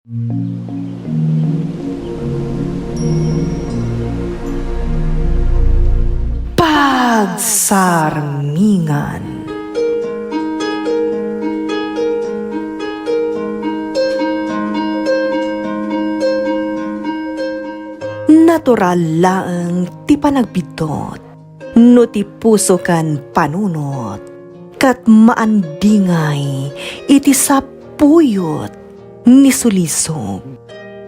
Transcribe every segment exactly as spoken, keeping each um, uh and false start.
Pagsarmingan. Natural laeng ti panagbiddut no ti puso ken panunot ket maandingay iti sapuyot ni sulisog.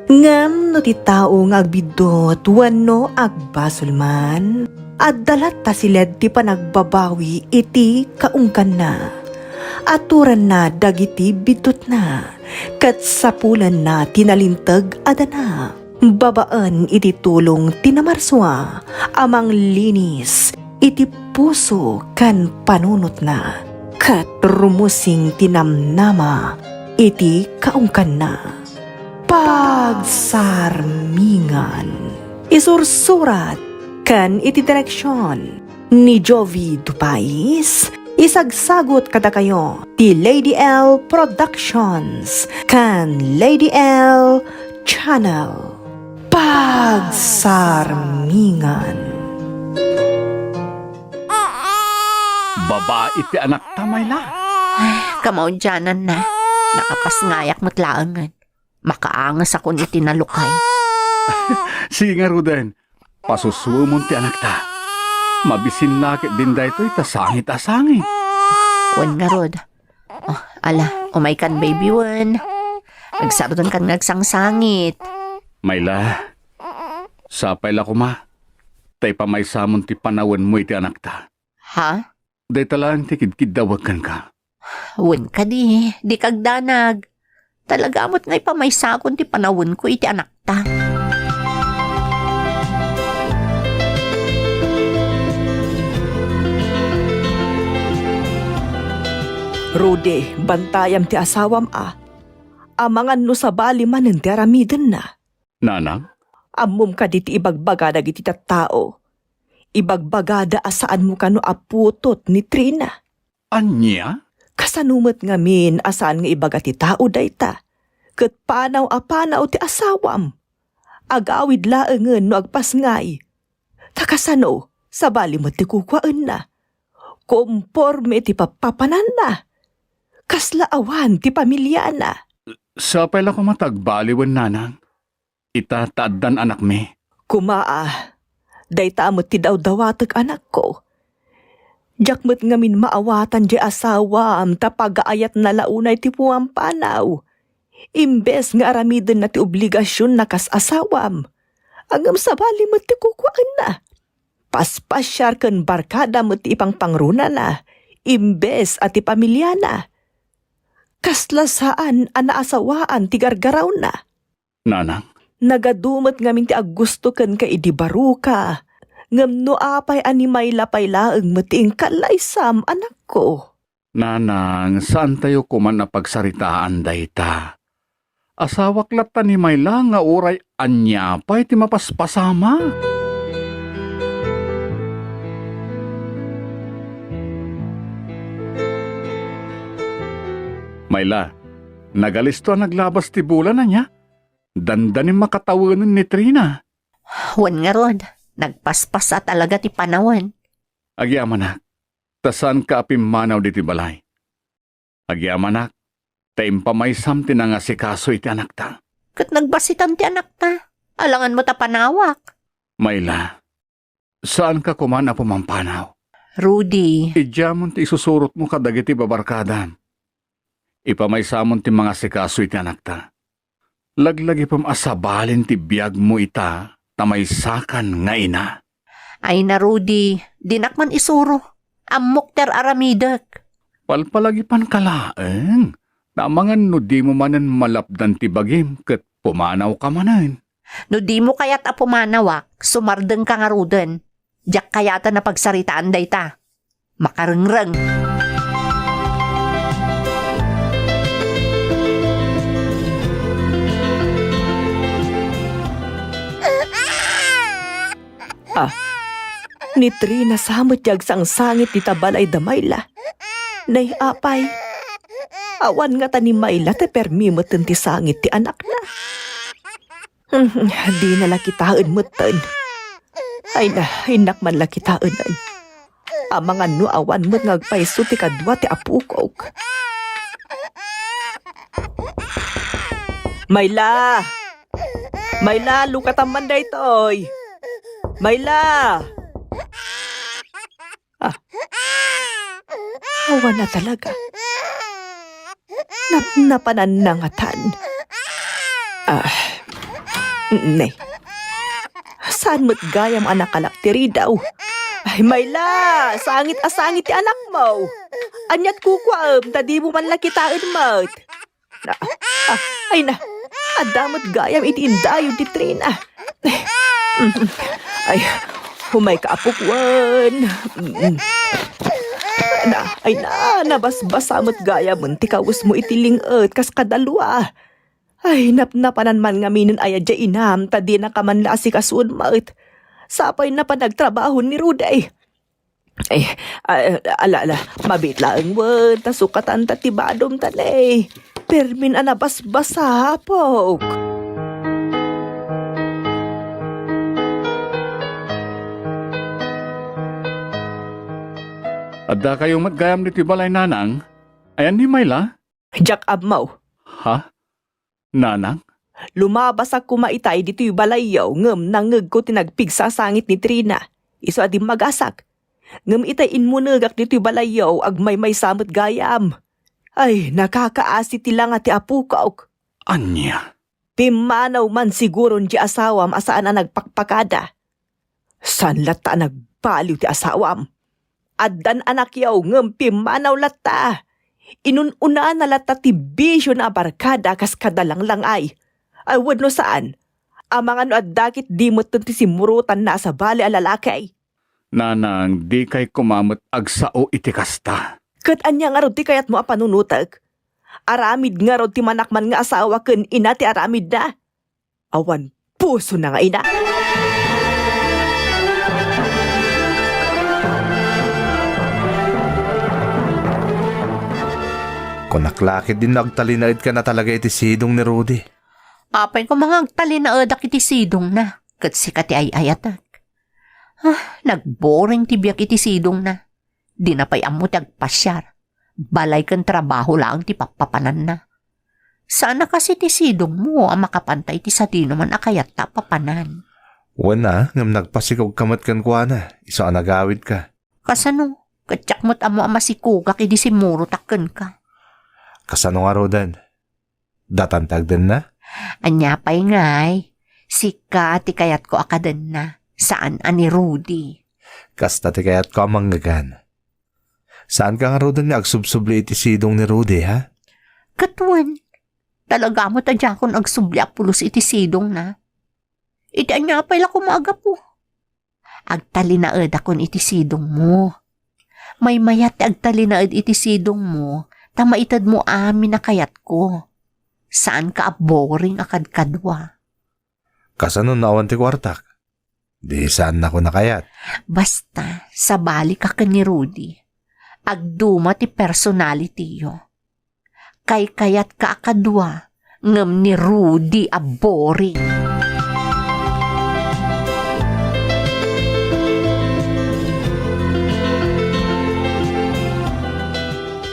Ngem no ti tao nga agbiddut wenno agbasol man, adda latta siled ti panagbabawi iti kaungganna. Aturanna dagiti biddutna, ket sapulanna ti nalinteg a dana. Babaen iti tulong ti Namarsua a manglinis iti puso ken panunotna, ket rumusing ti namnama iti kaungganna. Pagsarmingan. Isursurat ken iti direksion ni Jovi Dupais, isagsagut kadakayo ti Lady L Productions ken Lady L Channel. Pagsarmingan. Babai ti anakta, Mayla. Ay, kamaudiananna. Nakapasngayak met laengen. Makaangesakon iti nalukay. Sige ngaruden, pasusuemon ti anakta. Mabisinna ketdin daytoy ta sangit a sangit. Wen ngarud. Oh, ala, umaykan, baby wen. Agsardengkan nga agsangsangit. Mayla, sapay la koma ta ipamaysamon ti panawenmo iti anakta. Ha? Dayta laeng ti kidkiddawek kenka. Wen kadi, dika agdanag. Talaga met nga ipamaysakon ti panawenko iti anakta. Rudy, bantayam ti asawam a. Amangan no sabali manen ti aramidenna. Nanang? Ammom kadi ti ibagbaga dagiti tattao? Ibagbagada a saanmo kano a putot ni Trina. Ania? Kasano met ngamin a saan nga ibaga ti tao dayta? Ket panaw a panaw ti asawam. Agawid laengen no agpasngay. Ta kasano, sabali met ti kukuaenna. Komporme ti pappapananna. Kasla awan ti pamiliana. Sapay la koma ta agbaliwen, nanang. Ita ta addan anakmi. Koma a, dayta met ti dawdawatek, anakko. Diak met ngamin maawatan diay asawam ta pagaayatna la unay ti pumampanaw. Imbes nga aramidenna ti obligasionna kas asawam. Ngem sabali met ti kukuaenna. Paspasiar ken barkada met ti ipangpangrunana, imbes a ti pamiliana. Kasla saan a naasawaan ti gargarawna. Nanang? Nagadu met ngamin ti aggusto kenka idi baruka, ngem no apay a ni Mayla pay laeng met ti inkallaysam, anakko? Nanang, saantayo koman a pagsaritaan dayta. Asawak latta ni Mayla nga uray ania pay ti mapaspasamak. Mayla, nagalisto a naglabas ti bulan, ania? Dandanim a katawenen ni Trina. Wen ngarud, nagpaspas a talaga ti panawen. Agyamanak, ta saanka a pimmanaw ditoy balay. Agyamanak, ta impamaysam ti nangasikaso iti anakta. Ket nagbasitan ti anakta. Alangan met a panawak. Mayla, saanka koman a pumampanaw. Rudy. Idiamon ti isusurotmo kadagiti babarkadam. Ipamaysamon ti mangasikaso iti anakta. Laglagipem a sabalin ti biagmo ita ta maysakan nga ina. Ay na, Rudy, dinak man isuro. Ammok ti ar-aramidek. Palpalagipanka laeng. Ta amangan no dimo manen malapdan ti bagim ket pumanawka manen. No dimo kayat a pumanawak, sumardengka ngaruden. Diak kayaten a pagsaritaan dayta. Makarengreng. Ah, ni Trina sa met ti agsangsangit dita balay da Mayla. Nay, apay, Awan ngata ni Mayla ti permi metten ti sangit ti anakna. Hmm, dina la kitaen metten. Ay na, innak man la kitaenen. Amangan no awan met nga agpayso ti kadua ti apokok. Mayla! Mayla, lukatam man daytoy! Mayla! Ah. Awan a talaga. Napnapananna ngatan. Ah. Ne. Saan met gayam a nakalak ti ridaw? Ay, Mayla! Sangit a sangit ti anakmo! Aniat kukuaem ta dimo man la kitaen met? Ah, ah, ay na, adda met gayam iti indayo ti Trina. Ay, umayka, apo, wen. Na, ay na, nabasbasa met gayamen ti kawesmo iti ling-et kas kadalua. Ay, napnapanan man ngamin a diay inam ta dinaka man la asikasuon met. Sapay napan agtrabaho ni Rudy. Ay, a-, ala, ala, mabiit laeng wen, ta sukatan ta ti badom ta ne. Permin a nabasbasa, apok. Addakayo met gayam ditoy balay, nanang? Ayan ni Mayla? Diak ammo. Ha? Nanang? Lumabasak koma itay ditoy balayyo ngem nangngegko ti nagpigsasangit ni Trina. Isu a dimmagasak. Ngem itay immunegak ditoy balayyo, agmaymaysa met gayam. Ay, nakakaasi ti langa ti apokok. Ania? Pimmanaw man siguron diay asawam a saan a nagpakpakada. Saan latta a nagbaliw ti asawam? Addan anakyo ngem pimmanaw latta. Inun-unana latta ti bisiona a barkada kas kada langlangay. Ay, wenno saan? Amangan no adda ket di metten ti simmurotanna a sabali a lalaki. Nanang, dikay koma met agsao iti kasta. Ket ania ngarud ti kayatmo a panunotek? Aramid ngarud ti manakman nga asawa ken ina ti aramidna? Awan pusona nga ina. Kunak la ket dinno agtalinaedkan a talaga iti sidong ni Rudy. Apay koma nga agtalinaedak iti sidongna, ket sika ti ay-ayatek. Ah, nagboring ti biag iti sidongna. Dina pay ammo ti agpasiar. Balay ken trabaho laeng ti pappapananna. Saan a kas iti sidongmo a makapanta iti sadinoman a kayatta a papanan. Wen a, ngem nagpasikogka met kenkuana, isu a nagawidka. Kasano? Ket diak met ammo a masikogak idi simmurotak kenka. Kasano ngaruden? Datanta agdenna? Ania pay ngay? Sika ti kayatko a kadenna, saan a ni Rudy. Kasta ti kayatko a mangngegana. Saanka ngaruden nga agsubsubli iti sidong ni Rudy, ha? Ket wen, talaga met a diakon agsubli a pulos iti sidongna. Iti ania pay la koma a gapu? Agtalinaedakon iti sidongmo. Maymayat ti agtalinaed iti sidongmo, ta maitedmo amin a kayatko. Saanka a boring a kadkadua. Kasano no awan ti kuartak? Di saannakon a kayat. Basta, sabalika ken ni Rudy. Agduma ti personality-yo. Kaykayatka a kadua, ngem ni Rudy a boring.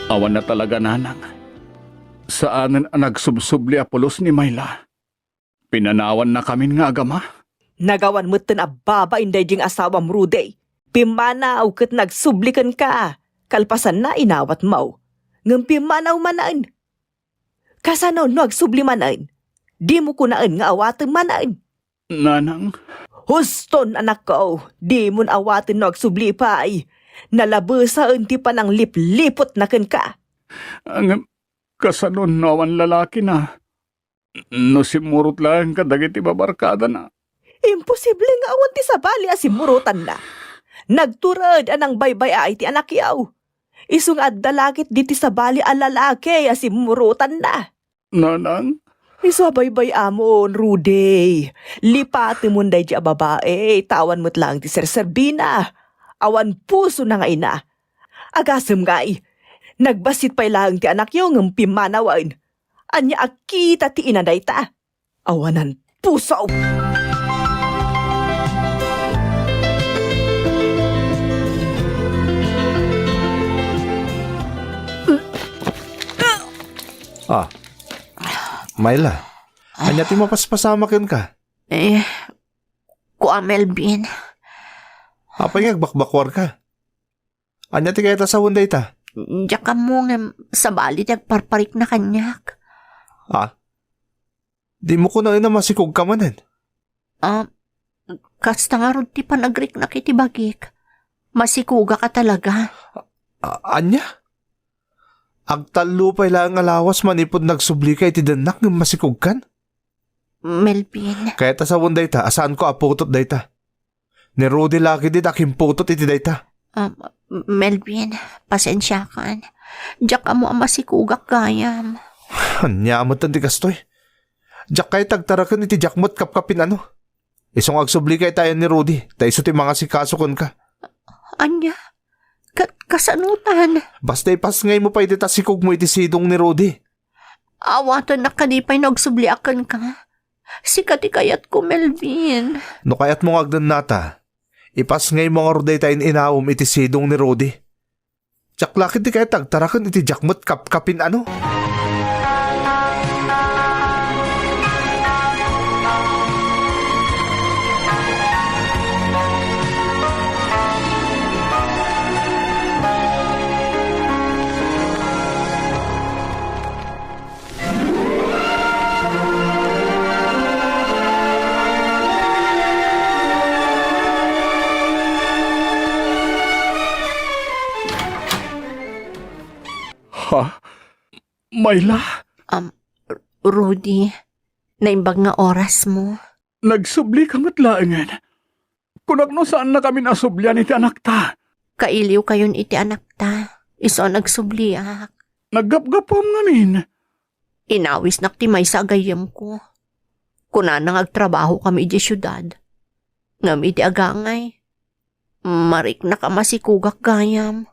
Awan a talaga, nanang. Saanen a nagsubsubli a pulos ni Mayla. Pinanawannakamin nga agama. Nagawan metten a babain daydiay nga asawam, Rudy. Pimmanaw ket nagsubli kenka. Kalpasanna, inawatmo. Ngem pimmanaw manen. Kasano no agsubli manen? Dimo kunaen nga awatem manen. Nanang. Huston, anakko. Dimon awaten no agsubli pay. Nalabesaen ti panangliplipotna kenka. Ngem, kasano no awan lalakina? No simmurot laeng kadagiti babarkadana. Imposible nga awan ti sabali a simmurotanna. Nagtured a nangbaybay-ay ti anakyo. Isu nga adda la ket diti sabali a lalaki a simmurotanna. Nanang? Isu a baybay-amon, Rudy. Lipatemon daydiay a babai, ta awan met laeng ti serserbina. Awan pusona nga ina. Agasem ngay, Nagbassit pay laeng ti anakyo ngem pimmanawen. Ania a kita ti ina dayta? Awanan puso! Ah, Myla, ania ti mapaspasama kenka? Eh, kua, Melvin. Apay nga agbakbakuarka? Ania ti kayat a sawen dayta? Diak ammo ngem sabali ti agparparikna kaniak. Ah? Dimo kunaen a masikogka manen? Ah, kasta ngarud ti panagriknak iti bagik. Masikogak a talaga. A-, ania? Agtallo pay laeng a lawas manipud nagsublika iti dennak ngem masikogkan? Melvin. Kayat a sawen dayta a saanko a putot dayta. Ni Rudy la ketdi ti akimputot iti dayta. Ah, Melvin, pasensiakan. Diak ammo a masikogak gayam. Ania met ti kastoy? Diak kayat agtaraken iti diak met kapkapin-ano. Isu nga agsublika itayon ni Rudy, ta isu ti mangasikaso kenka. Ania? Ka-, kasanotan? Basta ipasngaymo pay dita sikogmo iti sidong ni Rudy. Awatennak kadi pay no agsubliak kenka. Sika ti kayatko, Melvin. No kayatmo nga agdennata, ipasngaymo ngarud dayta in-inawem iti sidong ni Rudy. Diak la ketdi kayat agtaraken iti diak met kapkapin-ano. Ha? Myla? Um, Rudy, naimbag nga oras mo. Nagsublika met laengen. Kunak no saannakamin a sublian iti anakta. Kailiwkayon iti anakta. Isu a nagsubliak. Naggapgapuam ngamin. Inawisnak ti maysa a gayyemko. Kunana nga agtrabahokami idiay siudad. Ngem iti agangay, mariknak a masikogak gayam.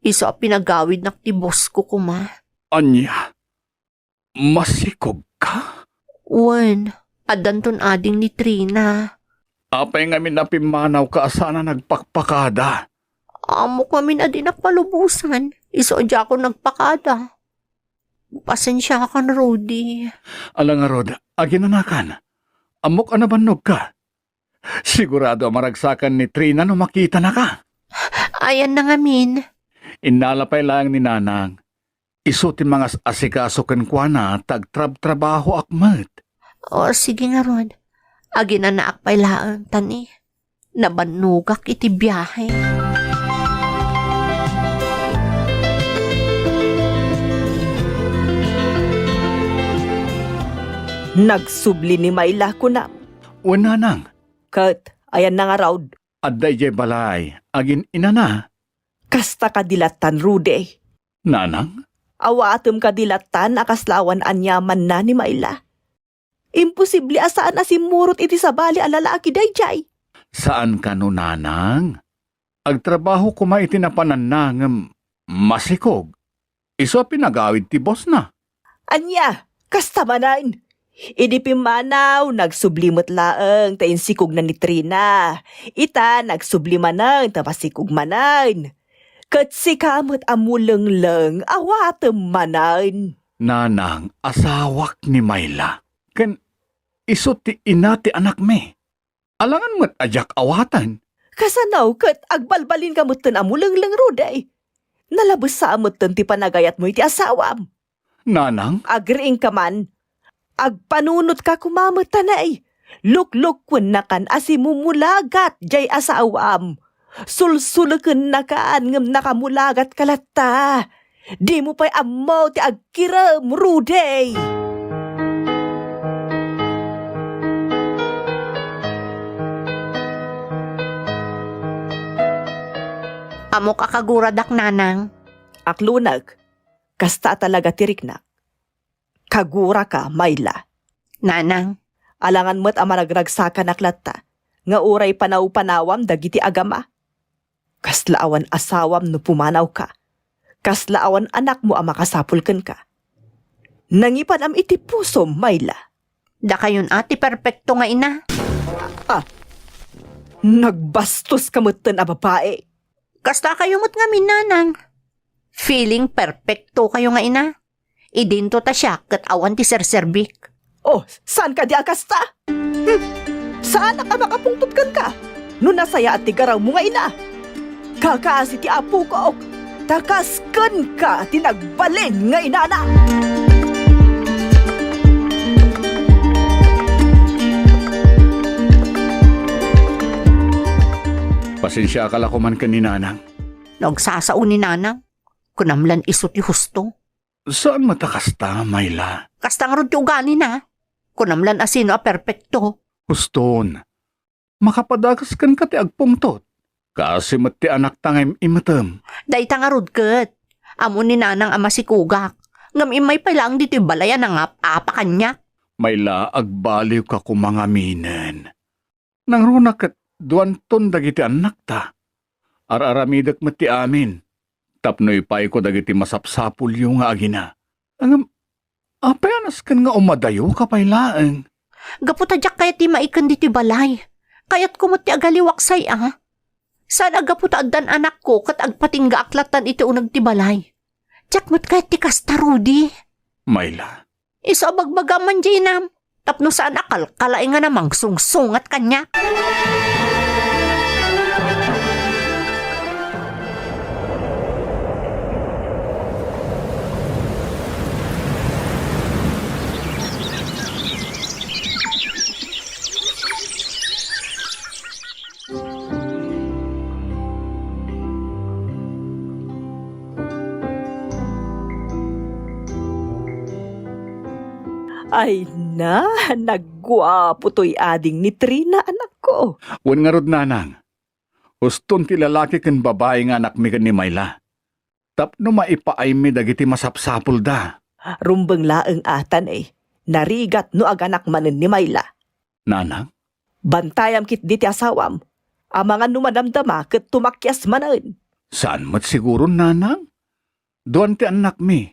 Isu a pinagawidnak ti bossko koma. Ania? Masikogka? Wen, addanton ading ni Trina. Apay ngamin a pimmanawka a saan a nagpakpakada? Ammok ngamin a dinak malubosan, isu a diakon nagpakada. Pasensiakan, Rudy. Ala ngarud, aginanakan. Ammok a nabannogka. Sigurado a maragsakan ni Trina no makitanaka. Ayanna ngamin. Innala pay laeng ni Nanang. Isu ti mangas-asikaso kenkuana ta agtrabtrabahoak met. O, sige ngarud. Aginanaak pay laeng, ta ni, nabannogak iti biahe. Nagsubli ni Myla kunam. Wen, Nanang. Ket, ayanna ngarud? Adda idiay balay, agin-inana. Kasta kadi lattan, Rudy? Nanang? Awatem kadi lattan a kasla awan aniamanna ni Myla? Imposible a saan a simmurot iti sabali a lalaki daydiay. Saan kano, Nanang? Agtrabaho koma iti napananna ngem masikog. Isu a pinagawid ti bosna. Ania, kasta manen? Idi pimmanaw, nagsubli met laeng ta insikogna ni Trina. Ita, nagsubli manen ta masikog manen. Ket sika met a mulengleng, awatem manen. Nanang, asawak ni Myla. Ken isu ti ina ti anakmi. Alangan met a diak awaten. Kasano ket agbalbalinka metten a mulengleng, Rudy? Nalabessa metten ti panagayatmo iti asawam. Nanang? Agriingka man. Agpanunotka koma met, ta nay, luklukkuennakan a simumulagat diay asawam. Sulsulekennakan ngem nakamulagatka latta. Dimo pay ammo ti agkirem, Rudy! Ammok a kaguradak, Nanang. Akloneg, kasta a talaga ti riknak. Kaguraka, Myla. Nanang. Alangan met a maragragsakanak latta, nga uray panaw-panawam dagiti agama. Kasla awan asawam no pumanawka. Kasla awan anakmo a makasapul kenka. Nangipan-am iti pusom, Myla. Dakayon a ti perpekto nga ina. Ah, nagbastoska metten a babai. Kasta kayo met ngamin, nanang. Feeling perpekto kayo nga ina. Idinto ta siak ket awan ti serserbik. Oh, saan kadi a kasta? Hmm. Saanak a makapungtot kenka no nasayaat ti garawmo nga ina. Kakaasi ti apokok, ta kas kenka ti nagbalin nga inana. Pasensiaka la koman ken ni nanang. No agsasao ni nanang, kunam lan isu ti husto. Saan met a kasta, Myla? Kasta ngarud ti ugalina. Kunam lan a sino a perpekto. Huston, makapadakas kenka ti agpungtot. Kaasi met ti anakta nga im-imetem. Dayta ngarud ket. Ammo ni nanang a masikugak. Ngem immay pay laeng ditoy balay a nangap-apa kaniak. Myla, agbaliwka koma ngaminen. Nangruna ket duanton dagiti annakta. Ar-aramidek met ti amin tapno ipayko dagiti masapsapulyo nga agina. Ngem apay a nasken nga umadayoka pay laeng? Gapu ta diak kayat ti maiken ditoy balay. Kayatko met ti agaliwak say a. Saan a gapu ta addan anakko ket agpatinggaak lattan iti uneg ti balay. Diak met kayat ti kasta, Rudy. Myla, Isu a bagbagam man diay inam, tapno saan a kalkalaing nga namangsungsungat kaniak. Ay na, nagguapo toy ading ni Trina, anakko. Wen ngarud, nanang. Uston ti lalaki ken babai nga anakmi ken ni Myla. Tapno maipaaymi dagiti masapsapulda. Rumbeng laeng atan, eh. Narigat no aganak manen ni Myla. Nanang? Bantayam ketdi ti asawam. Amangan no madamdama ket tumakias manen. Saan met siguron, nanang? Duan ti annakmi.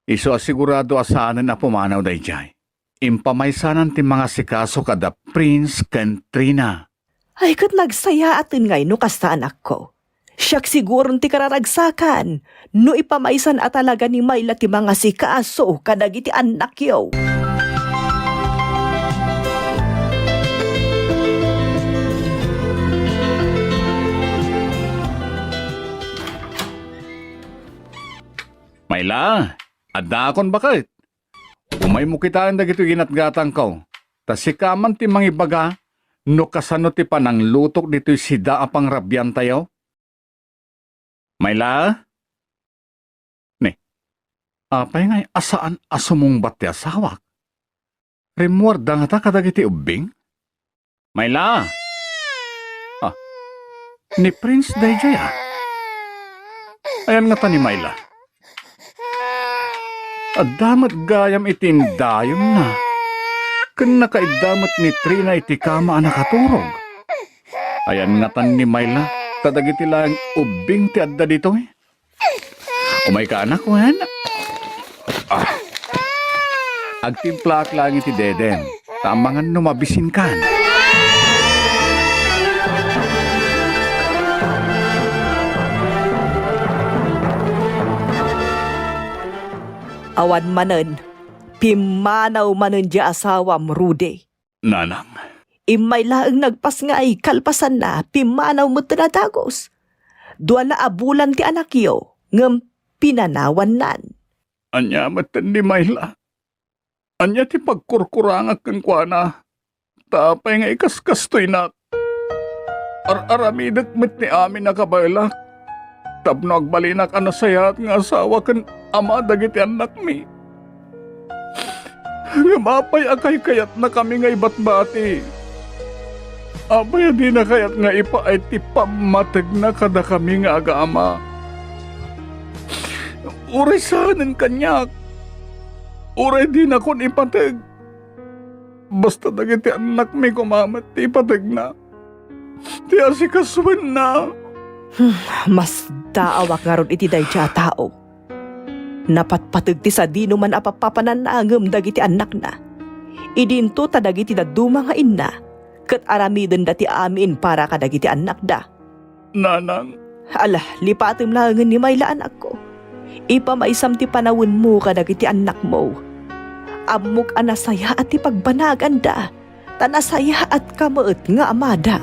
Isu a sigurado a saanen a pumanaw daydiay. Impamaysanan ti mangasikaso kada Prince ken Trina. Ay, ket nagsayaaten ngay no kasta, anakko. Siak siguron ti kararagsakan no ipamaysan a talaga ni Myla ti mangasikaso kadagiti annakyo. Myla, addaakon baket. Umaymo kitaen dagitoy ginatgatangko, ta sika man ti mangibaga no kasano ti pananglutok ditoy sida a pangrabiantayo. Myla? Ni, apay ngay a saan a sumungbat ti asawak? Rimmuarda ngata kadagiti ubbing? Myla! Ah, ni Prince daydiay, ah. Ayan ngata ni Myla. Adda met gayam iti indayonna. Ken nakaidda met ni Trina iti kama a nakaturog. Ayan ngatan ni Myla, ta dagiti laeng ubbing ti adda ditoy. Umayka, anak, wen? Ah. Agtimplaak laeng iti dedem, ta amangan no mabisinkan. Awan manen, pimmanaw manen diay asawam, Rudy. Nanang. Immay laeng nagpasngay kalpasanna, pimmanaw metten a dagus. Duana a bulan ti anakyo, ngem pinanawannan. Ania metten ni Myla? Ania ti pagkurkurangak kenkuana? Ta apay nga ikaskastoynak? Ar-aramidek met ni amin a kabaelak tapno agbalinak a nasayaat nga asawa ken ama dagiti annakmi. Ngem apay a kaykayatnakami nga ibatbati? Apay a dina kayat nga ipaay ti pammategna kadakami nga agama? Uray saanen kaniak, uray dinakon ipateg. Basta dagiti annakmi koma met ti ipategna, ti asikasoenna. Hmm, mas Nagdaawak ngarud iti daydiay a tao. Napatpateg ti sadinoman a papapananangem dagiti annakna. Idinto ta dagiti dadduma nga inna ket aramidenda ti amin para kadagiti annakda. Nanang. Ala, lipatem laengen ni Mayla, anakko. Ipamaysam ti panawenmo kadagiti annakmo. Ammok a nasayaat ti pagbanaganda, ta nasayaatka met nga amada.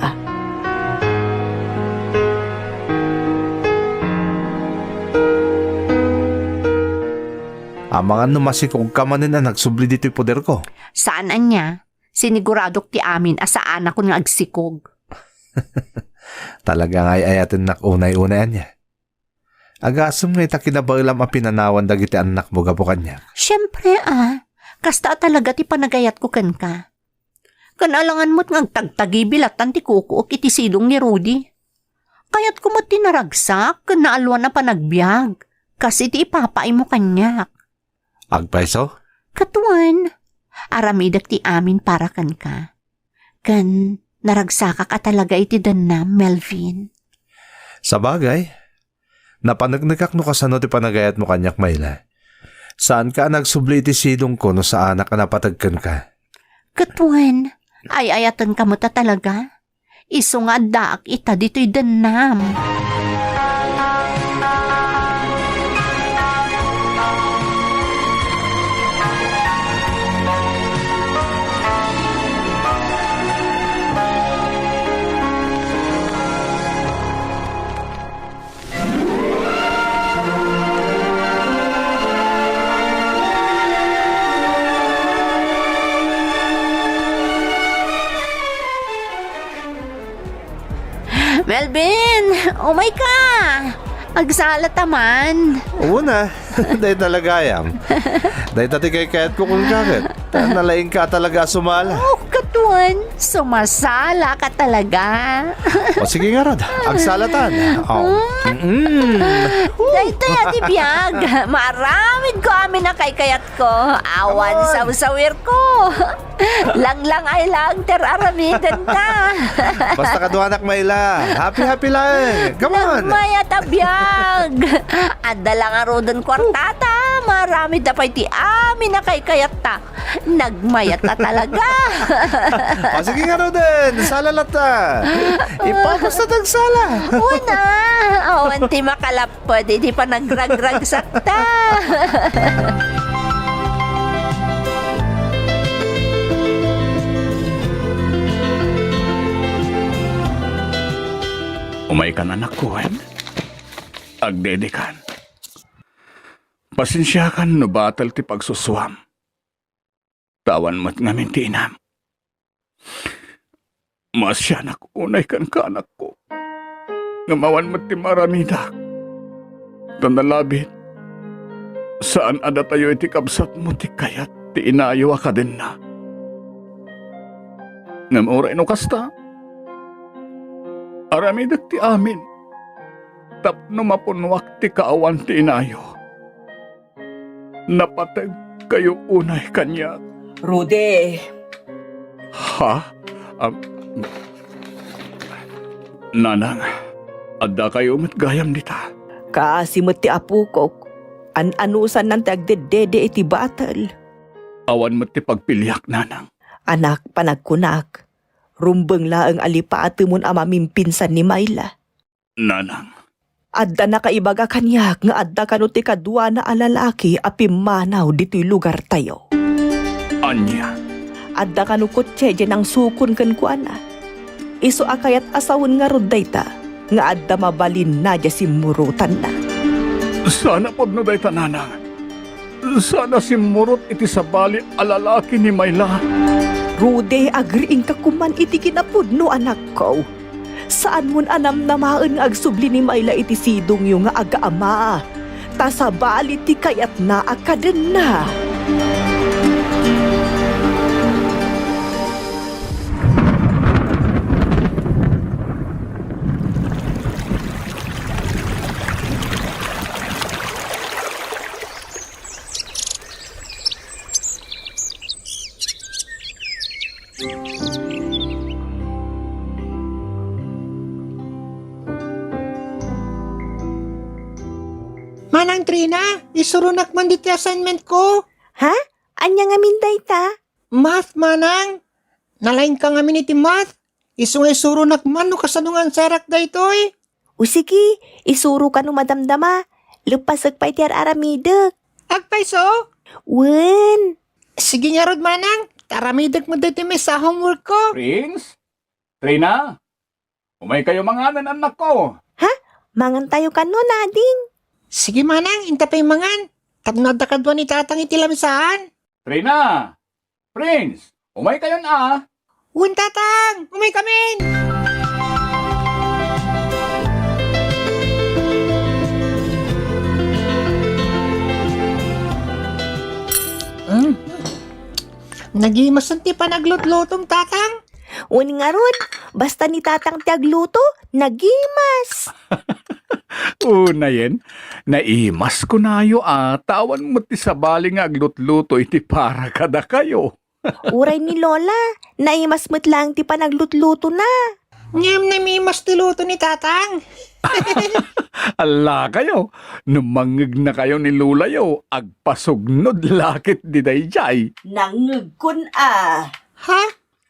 Amangan no masikogka manen a nagsubli ditoy poderko. Saan ania? Siniguradok ti amin a saanakon nga agsikog. Talaga nga ay-ayatennak unay-unay ania. Agasem nga ita kinabaelam a pinanawan dagiti annakmo gapu kaniak. Siempre, a. Kasta a talaga ti panagayatko kenka. Ken alangan met nga agtagtagibi lattan ti kukuok iti sidong ni Rudy. Kayatko met ti naragsak ken naalwan a panagbiag, kas iti ipapaaymo kaniak. Agpayso? Ket wen, aramidek ti amin para kenka. Ken naragsakak a talaga iti dennam, Melvin. Sabagay, napaneknekak no kasano ti panagayatmo kaniak, Mayla. Saanka a nagsubli iti sidongko no saanak a napateg kenka. Ket wen, ay-ayatenka met a talaga. Isu nga addaak ita ditoy dennam. Melvin, umay ka! Agsala ta man. Una, dayta la gayam. Dayta ti kaykayatko kenka ket. Ta nalaingka talaga a sumala. Oh, ket wen, sumasala ka talaga. O sige ngarud, agsalatan. Oh. Mm. Daytoy a ti biag. Maaramidko amin a kaykayatko. Awan sawsawirko. Langlang ay lang ter aramidenta. Basta kaduanak, Mayla. Happy, happy lang. Come on. Nagmayat a biag. Adda la ngaruden kuartata. Maaramidta pay ti amin a kaykayatta. Nagmayat a talaga. O, sige ngaruden, sala latta. Ipapasta tagsala. Una, awan ti makalapped iti panagragragsakta. Umaykan, anakko, wen? Agdedekan. Pasensiakan no batel ti pagsusuam. Ta awan met ngamin ti inam. Maasianak unay kenka, anakko. Ngem awan met ti maaramidak. Ta nalabit, saan a datayo iti kabsatmo ti kayat ti inayo a kadenna. Ngem uray no kasta, aramidek ti amin tapno mapunoak ti kaawan ti inayo. Napategkayo unay kaniak. Rudy. Ha? Am, Nanang, addakayo met gayam dita. Kaasi met ti apokok. An-anusannan ti agdeddede iti batel. Awan met ti pagpiliak, Nanang. Anak, panagkunak, rumbeng laeng a lipatemon a mamimpinsan ni Mayla. Nanang. Adda nakaibaga kaniak nga adda kano ti kaduana a lalaki a pimmanaw ditoy lugartayo. Ania? Adda kano kotse diay nangsukon kenkuana. Isu a kayat a sawen ngarud dayta nga adda mabalinna diay simmurotanna. Saan a pudno dayta, Nanang. Saan a simmurot iti sabali a lalaki ni Mayla. Rudy, agriingka koman iti kinapudno, anakko. Saanmon a namnamaen nga agsubli ni Mayla iti sidongyo nga agaama, ta sabali ti kayatna a kadenna. Manang Trina, isuronak man ditoy assignment ko. Ha? Ania ngamin dayta? Math, manang. Nalaingka ngamin iti math. Isu nga isuronak man no kasano nga ansarak daytoy. O sige, isuroka no madamdama. Leppasek pay ti ar-aramidek. Agpayso? Wen. Sige ngarud, manang. Aramidek met daytoy maysa a homework ko. Prince? Trina? Umay kayo manganen, annakko. Ha? Mangan tayo kano, Nading? Sige, manang, inta pay mangan. Tapno adda kadua ni tatang iti lamesaan. Trina! Prince! Umay kayon a! Wen, tatang! Umay kamin! Mm. Nagimasen ti panaglutlutom, tatang. Wen ngarud, basta ni tatang ti agluto, nagimas. Unayen, naimas kunayo a, ta awan met ti sabali nga aglutluto iti para kadakayo. Uray ni Lola, naimas met laeng ti panaglutlutona. Ngem naimas ti luto ni tatang. Alla kayo, no mangngegnakayo ni Lolayo, agpasugnod la ket di daydiay. Nangngegkon a. Ha?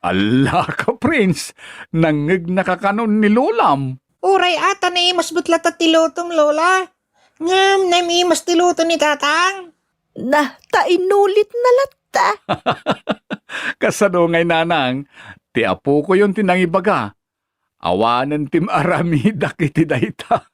Alla ka, Prince, nangngegnaka kanon ni Lolam. Uray a ta naimas met latta ti lutom, Lola. Ngem naimas ti luto ni tatang. Na, ta inulit na latta. Kasano ngay, nanang, ti apokoyon ti nangibaga, awanen ti maaramidak iti dayta.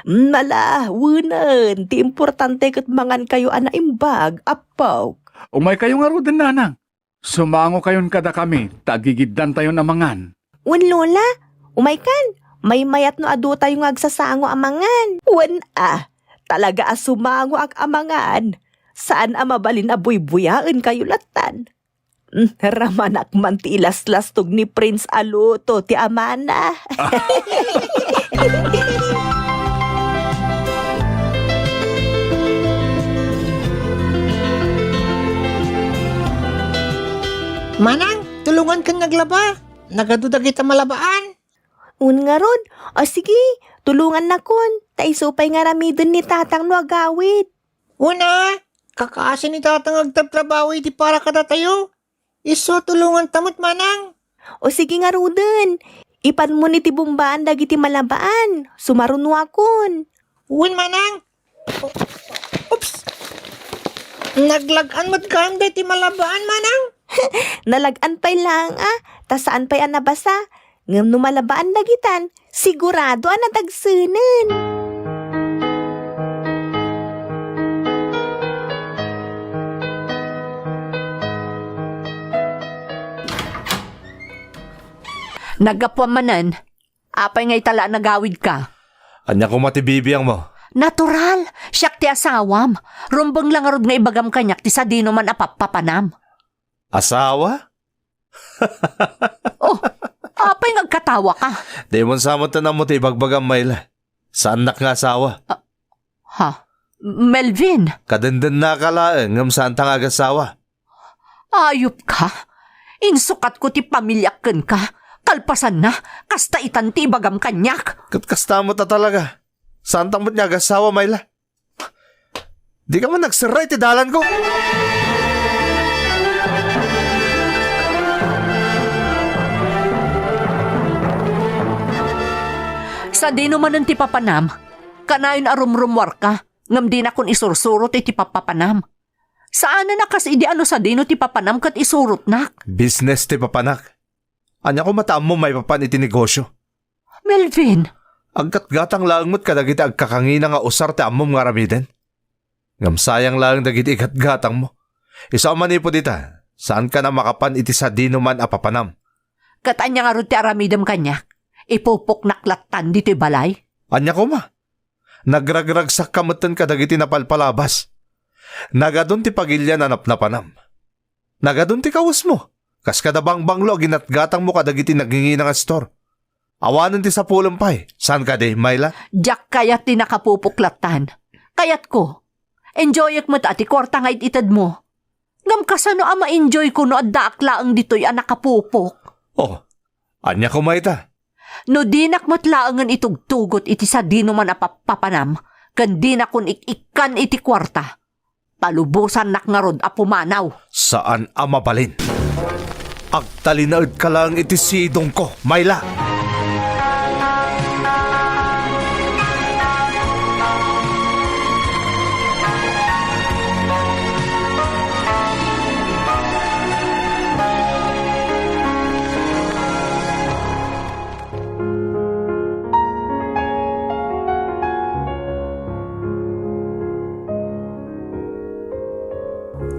Nala, wenen, ti importante ket mangan kayo a naimbag, apok. Umay kayo ngaruden, nanang. Sumango kayon kadakami, ta agigiddantayon a mangan. Wen, Lola, umay kan, maymayat no adu tayo nga agsasango a mangan. Wen a, talaga a sumangoak a mangan. Saan a mabalin a buybuyaen kayo lattan. Mm, ramanak man ti ilaslastog ni Prince a luto ti amana. Manang, tulongankan nga aglaba. Nagadu dagita malabaan. Wen ngarud, o sige, tulongannakon, ta isu pay nga aramiden ni tatang no agawid. Wen a, kakaasi ni tatang agtrabtrabaho iti para kadatayo. Isu a tulonganta met, manang. O sige ngaruden, ipanmon iti bombaan dagiti malabaan, sumarunoakon. Wen, manang. O-, oops! Naglag-an met gayam daytoy malabaan, manang. Nalag-an pay laeng a, ta saan pay a nabasa. Ngem no malabaan dagitan, sigurado a nadagsenen. Naggapuam manen, apay nga ita la a nagawidka? Ania koma ti bibiangmo? Natural, siak ti asawam. Rumbeng la ngarud nga ibagam kaniak ti sadinoman a pappapanam. Asawa? Oh, apay nga agkatawaka? Dimon sa met ammo ti ibagbagam, Mayla. Saannak nga asawa. Ah, ha? Melvin? Kadendennaka laeng ngem saanta nga agasawa. Ayupka. Insukatko ti pamiliak kenka. Kalpasanna, kasta itan ti ibagam kaniak. Ket kasta met a talaga. Saantak met nga agasawa, Mayla. Dika man nagserra iti dalanko. Sadino manen ti papanam, kanayon a rumrummuarka, ngem dinakon isursurot iti pappapanam. Saanen a kas idi a no sadino ti papanam ket isurotnak. Business ti papanak. Ania koma ta ammom maipapan iti negosio? Melvin! Aggatgatang laeng met kadagiti agkakangina nga usar ti ammom nga aramiden. Ngem sayang laeng dagiti igatgatangmo. Isu a manipud ita, saankan a makapan iti sadinoman a papanam. Ket ania ngarud ti aramidem kaniak? Ipupoknak lattan ditoy balay? Ania koma? Nagragragsakka metten kadagiti napalpalabas. Nagadun ti pagilian a napnapanam. Nagadun ti kawesmo, kas kada bangbanglo a ginatgatangmo kadagiti nagingina nga store. Awanen ti sapulem pay, saan kadi, Mayla? Diak kayat ti nakapupok lattan. Kayatko. Enjoyek met a ti kuarta nga it-itedmo. Ngem kasano a ma-enjoyko no addaak laeng ditoy a nakapupok? Oh, ania koma ita? No dinak met laengen itugtugot iti sadinoman a pappapanam, ken dinakon ik-ikkan iti kuarta. Palubosannak ngarud a pumanaw. Saan a mabalin. Agtalinaedka laeng iti sidongko, Myla.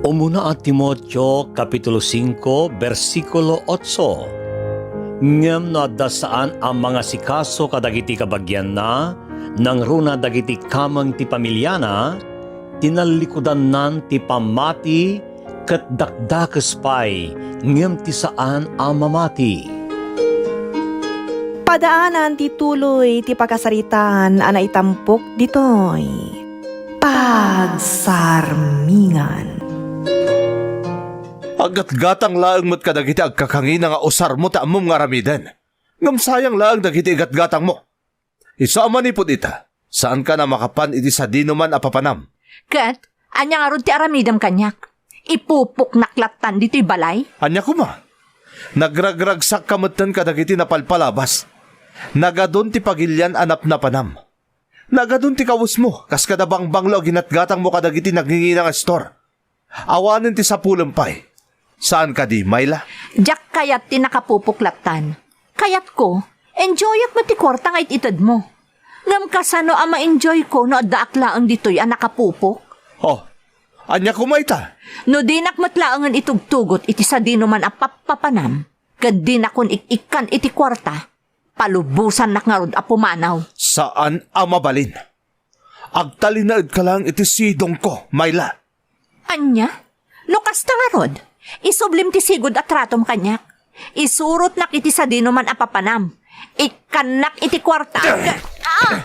Umuna a Timoteo, Kapitulo singko, bersikulo otso. Ngem no adda saan a mangasikaso kadagiti kabagianna, nangruna dagiti kameng ti pamiliana, tinallikudannan ti pammati ket dakdakes pay ngem ti saan a mamati. Padaanan ti tuloy ti pakasaritaan a naitampok ditoy. Pagsarmingan. Aggatgatang laeng met kadagiti agkakangina nga usarmo ti ammom nga aramiden. Ngem sayang laeng dagiti igatgatangmo. Isu a manipud ita, saankan a makapan iti sadinoman a papanam. Ket, ania ngarud ti aramidem kaniak? Ipupoknak lattan ditoy balay? Ania koma? Nagragragsakka metten kadagiti napalpalabas. Nagadun ti pagilian a napnapanam. Nagadun ti kawesmo, kas kada bangbanglo a ginatgatangmo kadagiti nagngingina nga istor. Awanen ti sapulem pay. Saan kadi, Myla? Diak kayat ti nakapupok lattan. Kayatko, enjoyak met ti kuarta nga it-itedmo. Ngem kasano a ma-enjoyko no addaak laeng ditoy a nakapupok? Oh, ania koma ita? No dinak met laengen itugtugot iti sadinoman a pappapanam, ket dinakon ik-ikkan iti kuarta, palubosannak ngarud a pumanaw. Saan a mabalin. Agtalinaedka laeng iti sidongko, Myla. Ania? No kasta ngarud, isublim ti sigud a tratom kaniak. Isurotnak iti sadinoman a papanam. Ikkannak iti kuarta. Ah!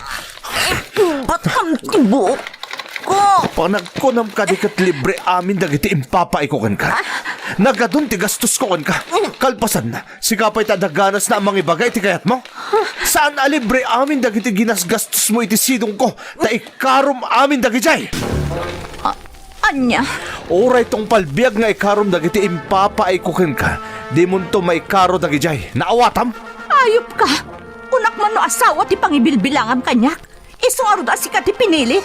Itumbatam ti buokko. Panagkunam kadi ket libre amin dagiti impapaiko kenka. Ah! Nagadun ti gastosko kenka. Kalpasanna, sika pay ta daganasna a mangibaga iti kayatmo. Saan a libre amin dagiti ginasgastosmo iti sidongko, ta ikarom amin dagidiay. A-, ania? Uray tungpal biag nga ikarom dagiti impapaiko kenka, dimonto maikaro dagidiay. Naawatam? Ayupka! Kunak man no asawa ti pangibilbilangam kaniak. Isu ngarud a sika ti pinilik.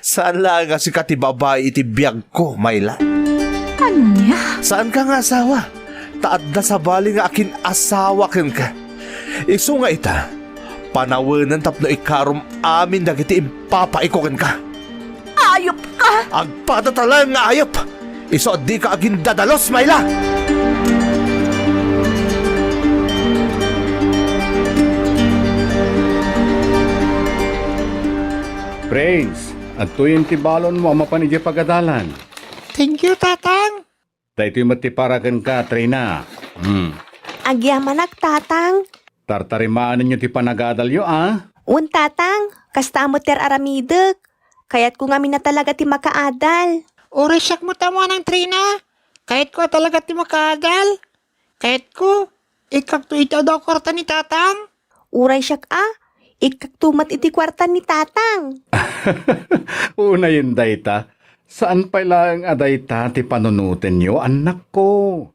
Saan laeng a sika ti babai iti biagko, Myla. Ania? Saanka nga asawa, ta adda sabali nga akin-asawa kenka. Isu nga ita, panawenen tapno ikarom amin dagiti impapaiko kenka. Ayupka! Agpadata laeng nga ayup! Isu a dika agindadalus, Myla! Prince, adtoyen ti balonmo a mapan idiay pagadalan. Thank you, Tatang. Daytoy met ti para kenka, Trina. Hmm. Agyamanak, Tatang. Tartarimaanenyo ti panagadalyo, a? Wen, Tatang. Kasta met ti ar-aramidek. Kayatko ngamin a talaga ti makaadal. Uray siak met a manang, Trina. Kayatko a talaga ti makaadal. Kayatko, ikkakto iti adu a kuarta ni Tatang. Uray siak a, ikkakto met iti kuarta ni Tatang. Unayen dayta, saan pay laeng a dayta ti panunotenyo, annakko.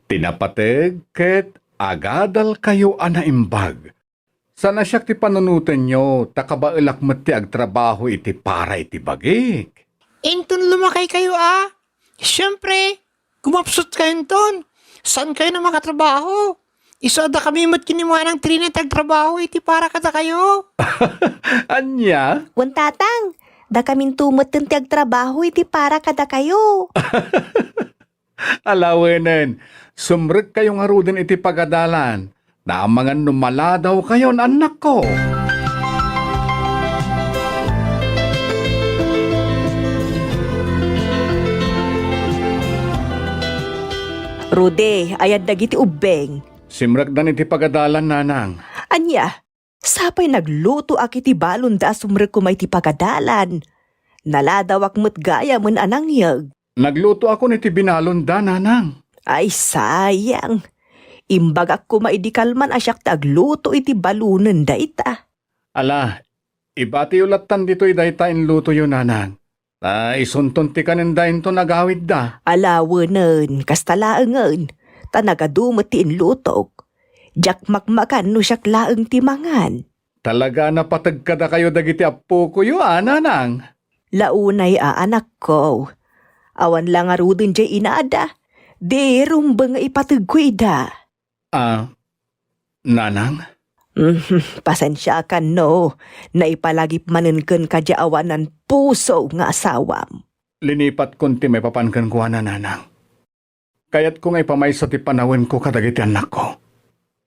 Ti napateg ket agadalkayo a naimbag. Saan a siak ti panunotenyo, ta kabaelak met ti agtrabaho iti para iti bagik. Inton lumakaykayo a, siempre, gumapsutkayonton. Saankayon a makatrabaho? Isu a dakami met ken ni Manang Trina ti agtrabaho iti para kadakayo. Ania? Wen, Tatang, dakaminto metten ti agtrabaho iti para kadakayo. Alawenen, sumrekkayo ngaruden iti pagadalan. Naamangan no maladawkayon, annakko. Rudy, ayan dagiti ubbing. Simrekdan iti pagadalan, nanang. Ania? Sapay naglutoak iti balonda a sumrek koma iti pagadalan. Naladawak met gayamen a nangyeg. Naglutoakon iti binalonda, nanang. Ay, sayang. Imbagak koma idi kalman a siak ti agluto iti balunen dayta. Ala, ibatiyo lattan ditoy dayta inlutoyo, nanang. Ta isunton ti kanenda inton agawidda. Ala, wenen, kasta laengen, ta nagadu met ti inlutok. Diak makmakan no siak laeng ti mangan. Talaga a napateg kadakayo dagiti appokoyo, a, nanang? La unay a, anakko. Awan la ngaruden diay inada. Di rumbeng nga ipateg ko ida. A, nanang? Mhm, pasensiakan no naipalagip manen kenka diay awanan puso nga asawam. Linipatkon ti maipapan kenkuana, nanang. Kayatko nga ipamaysa ti panawenko kadagiti annakko.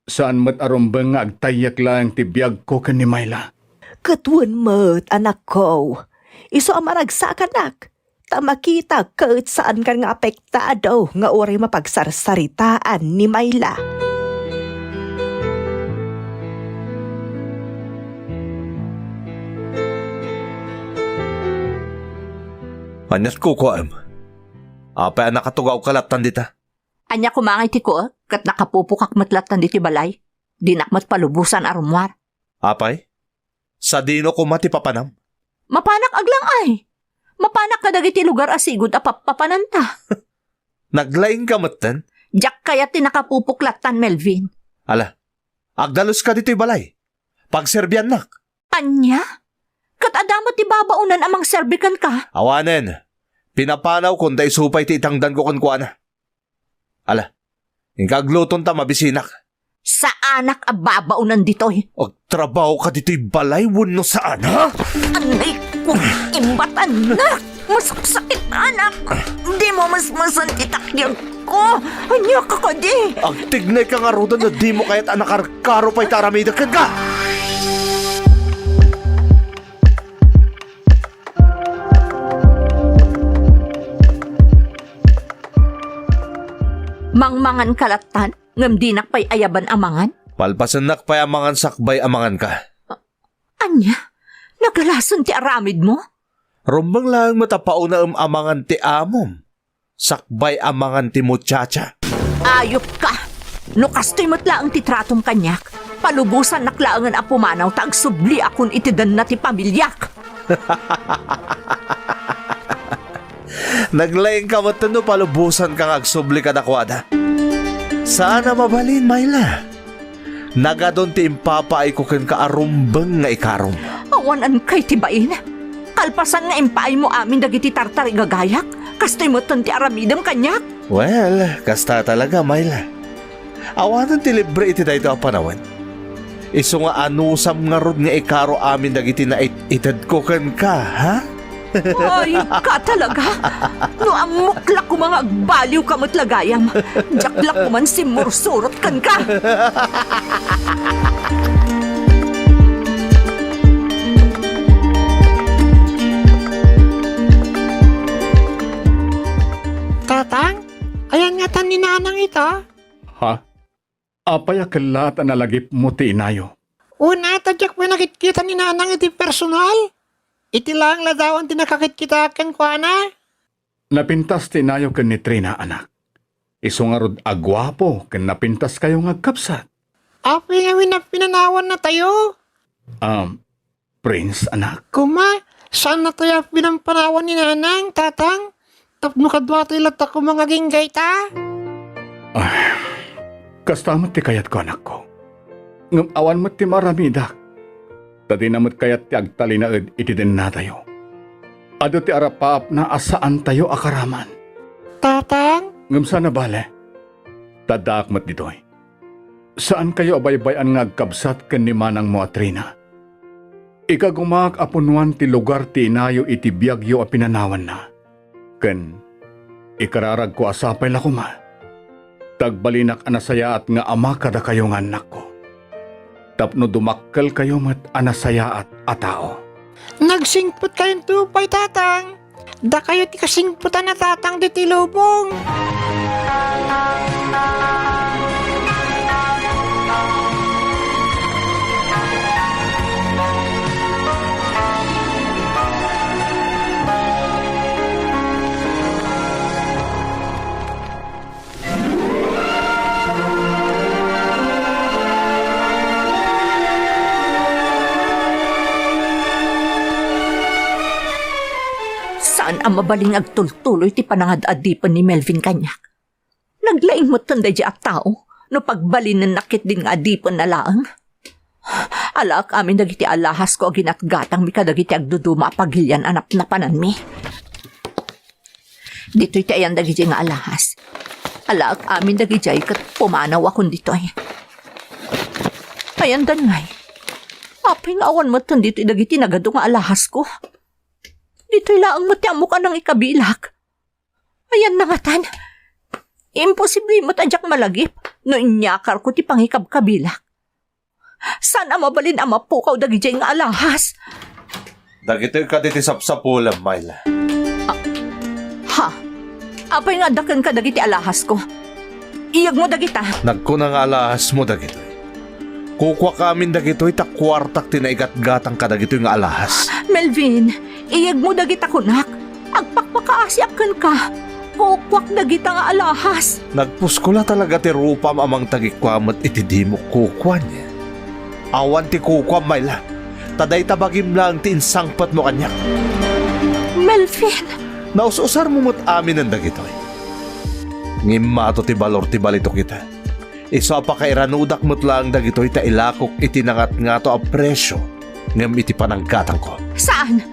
Saan met a rumbeng nga agtayyek laeng ti biagko ken ni Myla. Ket wen met, anakko, isu a maragsakanak, ta makitak ket saankan nga apektado nga uray mapagsarsaritaan ni Myla. Ania't kukuaem? Apay a nakatugawka lattan dita? Ania koma ngay ti kuek, ket nakapupokak met lattan ditoy balay. Dinak met palubosan a rummuar. Apay? Sadino koma ti papanam? Mapanak aglang-ay. Mapanak kadagiti lugar a sigud a pappapananta. Naglaingka metten? Diak kayat ti nakapupok lattan, Melvin. Ala, agdaluska ditoy balay. Pagserbiannak. Ania? Ket adda met ti babaonan a mangserbi kenka? Awanen. Pinapanawkon ta isu pay ti itangdanko kenkuana. Ala, inka agluton ta mabisinak. Saanak a babaonan ditoy. Agtrabahoka ditoy balay wenno saan, ha? Anay ko, imbatanak! Masaksakit, anak! Dimo masmasan ti takyagko! Ania ka kadi? Agtignayka ngaruden no dimo kayat a nakarkaro pay ta aramidek kenka! Mangmanganka lattan, ngem dinak pay ayaban a mangan? Palpasennak pay a mangan sakbay a manganka. Ania? Nagalasen ti aramidmo? Rumbeng laeng met a paunaem a mangan ti amom, sakbay a mangan ti muchacha. Ayupka! No kastoy met laeng ti tratom kaniak, palubosannak laengen a pumanaw ta agsubliakon iti denna ti pamiliak. Naglaingka met no palubosanka nga agsubli kadakuada. Saan a mabalin, Myla. Nagadun ti impapaayko kenka a rumbeng nga ikarom. Awan ankay ti bain. Kalpasan nga impaaymo amin dagiti tartarigagayak, kastoy metten ti aramidem kaniak. Well, kasta talaga, Myla. Awanen ti libre iti daytoy a panawen. Isu nga anusam ngarud nga ikaro amin dagiti nait-itedko kenka, ha? Ay, ka talaga? No ammok la koma nga agbaliwka met la gayam, diak la koman simmursurot kenka. Tatang, ayan ngatan ni Nanang ita? Ha? Apay a kellaat a nalagipmo ti inayo? Una, ta diak pay nakitkita ni Nanang iti personal. Iti laeng ladawan ti nakakitkitaak kenkuana. Napintas ti inayo ken ni Trina, anak. Isu ngarud a guapo ken napintaskayo nga agkabsat. Apay ngamin a pinanawannatayo? Um, Prince, anak? Koma, saannatayo a pinampanawan ni Nanang, Tatang? Tapno kaduatoy latta koma nga agingga ita? Ah, kasta met ti kayatko, anakko. Ngem awan met ti maaramidak. Ta dina met kayat ti agtalinaed iti dennatayo. Adu ti arapaapna a saantayo a karaman. Tatang? Ngem saan a bale. Ta addaak met ditoy. Saankayo a baybay-an nga agkabsat ken ni manangmo a Trina. Ikagumaak a punuan ti lugar ti inayo iti biagyo a pinanawanna. Ken ikararagko a sapay la koma, ta agbalinak a nasayaat nga ama kadakayo nga annakko, tapno dumakkelkayo met a nasayaat a tao. Nagsingpetkayon pay, Tatang. Dakayo ti kasingpetan a Tatang ditoy lubong. Mabalin nga agtultuloy ti panangad-adipen ni Melvin kaniak. Naglaing metten daydiay a tao no pagbalinennak ketdin nga adipenna laeng. Alaek amin dagiti alahasko a ginatgatangmi kadagiti agduduma a pagilian a napnapananmi. Ditoy ti ayan dagidiay nga alahas. Alaek amin dagidiay ket pumanawakon ditoy. Ayandan ngay. Apay nga awan metten ditoy dagiti nagadu nga alahasko? Ditoy laeng met ti ammok a nangikabilak. Ayanna ngatan. Imposible met a diak malagip no inyakarko ti pangikabkabilak. Saan a mabalin a mapukaw dagidiay nga alahas? Dagitoy kadi ti sapsapulem, Myla. Ha? Apay nga adda kenka dagiti alahasko? Iyegmo dagita. Nagkuna nga alahasmo dagitoy. Kukuak amin dagitoy ta kuartak ti naigatgatang kadagitoy nga alahas. Melvin, iyegmo dagita kunak. Agpakpakaasiak kenka. Kukuak dagita nga alahas. Nagpusko la talaga ti rupam a mangtagikua met iti dimo kukua, nia? Awan ti kukuam, Myla. Ta dayta bagim laeng ti insangpetmo kaniak. Melvin! Naus-usarmo met aminen dagitoy. Ngimmato ti balor ti balitok ita. Isu a pakairanudak met laeng dagitoy ta ilakok iti nangatngato a presio ngem iti pananggatangko. Saan?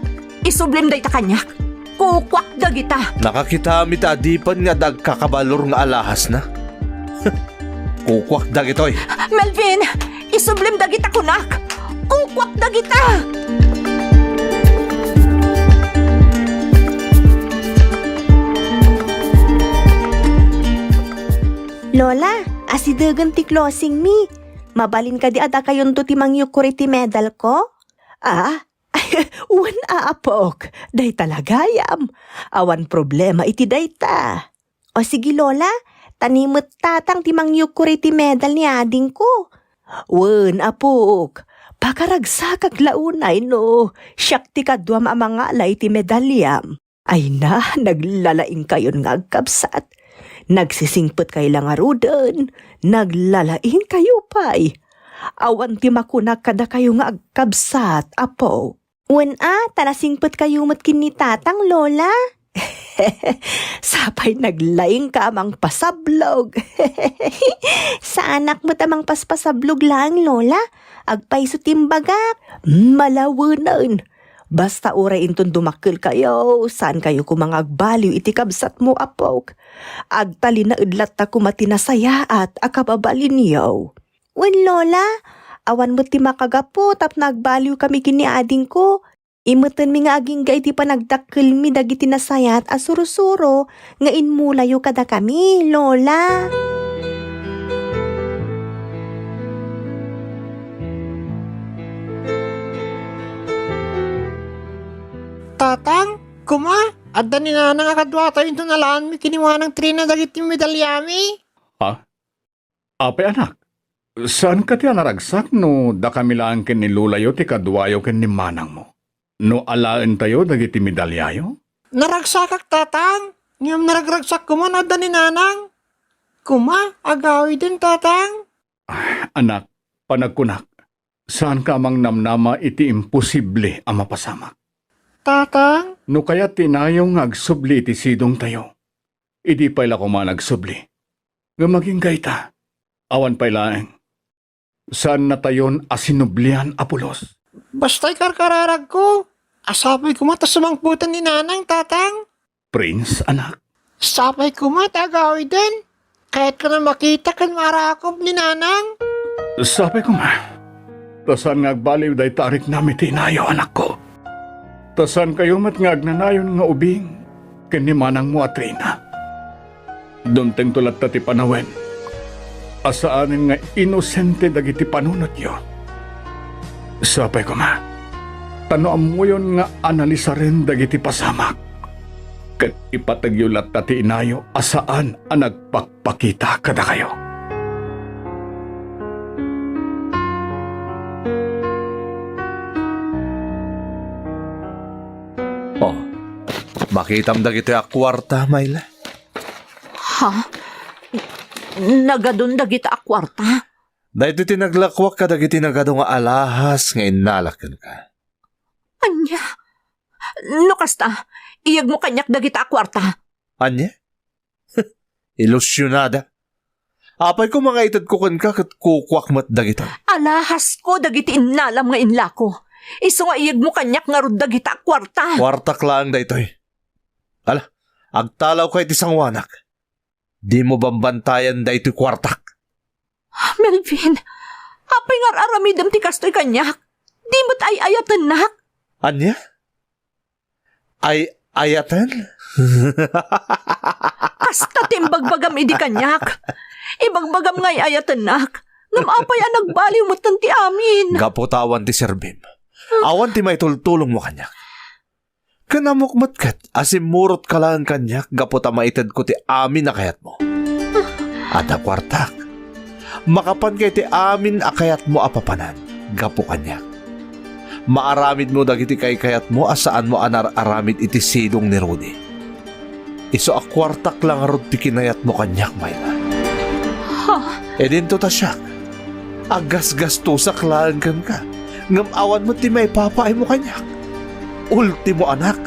Isublim dayta kaniak. Kukuak dagita. Nakakitaam ita a dipen nga adda agkakabalor nga alahasna. Kukuak dagitoy. Melvin, isublim dagita kunak. Kukuak dagita. Lola, asidegen ti closing mi. Mabalin kadi a dakayonto ti mangyukkor iti medalko? Ah, wen a, apok. Dayta la gayam. Awan problema iti dayta. O sige, Lola, ta ni met tatang ti mangyukkor iti medal ni adingko. Wen, apok. Pakaragsakak la unay no siak ti kaduam a mangala iti medalyam. Ay na, naglalaingkayon nga agkabsat. Nagsisingpetkay la ngaruden, naglalaingkayo pay. Awan ti makunak kadakayo nga agkabsat, apo. Wen a, ta nasingpetkayo met ken ni tatang, Lola. Sapay naglaingka a mangpasablog. Saanak met a mangpaspasablog laeng, Lola. Agpayso ti imbagak. Malawenen. Basta uray inton dumakkelkayo, saankayo koma nga agbaliw iti kabsatmo, apok. Agtalinaed latta koma ti nasayaat a kababalinyo. Wen, Lola, awan met ti makagapu tapno agbaliwkami ken ni adingko. Imetenmi nga agingga iti panagdakkelmi dagiti nasayaat a sursuro nga immulayo kadakami, Lola. Tatang, koma, adda ni Nanang a kaduatayo inton alaanmi ken ni Manang Trina dagiti medalyami. Ha? Apay, anak, saanka ti a naragsak no dakami laeng ken ni lolayo ti kaduayo ken ni manangmo? No alaentayo dagiti medalyayo? Naragsakak, tatang, ngem naragragsak koma no adda ni nanang. Koma, agawiden, tatang. Ah, anak, panagkunak, saanka a mangnamnama iti imposible a mapasamak. Tatang? No kayat ti inayo nga agsubli iti sidongtayo, idi pay la koma nagsubli. Ngem agingga ita, awan pay laeng. Saannatayon a sinublian a pulos. Basta ikarkararagko, a sapay koma ta sumangpeten ni nanang, tatang. Prince, anak. Sapay koma ta agawiden. Kayatko a makita ken maarakop ni nanang. Sapay koma. Ta saan nga agbaliw dayta a riknam iti inayo, anakko. Ta saankayo met nga agnanayon nga ubing ken ni manangmo a Trina. Dumtengto latta ti panawen a saanen nga inosente dagiti panunotyo. Sapay koma, ta no ammoyon nga analisaren dagiti pasamak, ket ipategyo latta ti inayo a saan a nagpakpakita kadakayo. Oh, makitam dagitoy a kuarta, Myla? Ha? Nagadun dagita a kuarta? Daytoy ti naglakuak kadagiti nagadu nga alahas nga innalak kenka. Ania? No kasta, Iyegmo kaniak dagita a kuarta. Ania? Ilusionada. Apay koma nga itedko kenka ket kukuak met dagita? Alahasko dagiti innalam nga inlako. Isu nga iyegmo kaniak ngarud dagita a kuarta. Kuartak laeng daytoy. Ala, agtalawka iti sanguanak. Dimo bambantayan daytoy kuartak. Melvin, apay nga ar-aramidem ti kastoy kaniak? Di met ay-ayatennak? Ania? Ay-ayaten? Kasta ti imbagbagam idi kaniak. Ibagbagam nga ay-ayatennak. Ngem apay a nagbaliw metten ti amin? Gapu ta awan ti serbim. Awan ti maitultulongmo kaniak. Ken ammok met ket a simmurotka laeng kaniak gapu ta maitedko ti amin a kayatmo. Adda kuartak. Makapanka iti amin a kayatmo a papanan gapu kaniak. Maaramidmo dagiti kaykayatmo a saanmo a nar-aramid iti sidong ni Rudy. Isu a kuartak la ngarud ti kinayatmo kaniak, Myla. Ha? Idinto ta siak, aggasgastosak laeng kenka, ngem awan met ti maipapaaymo kaniak. Ultimo, anak,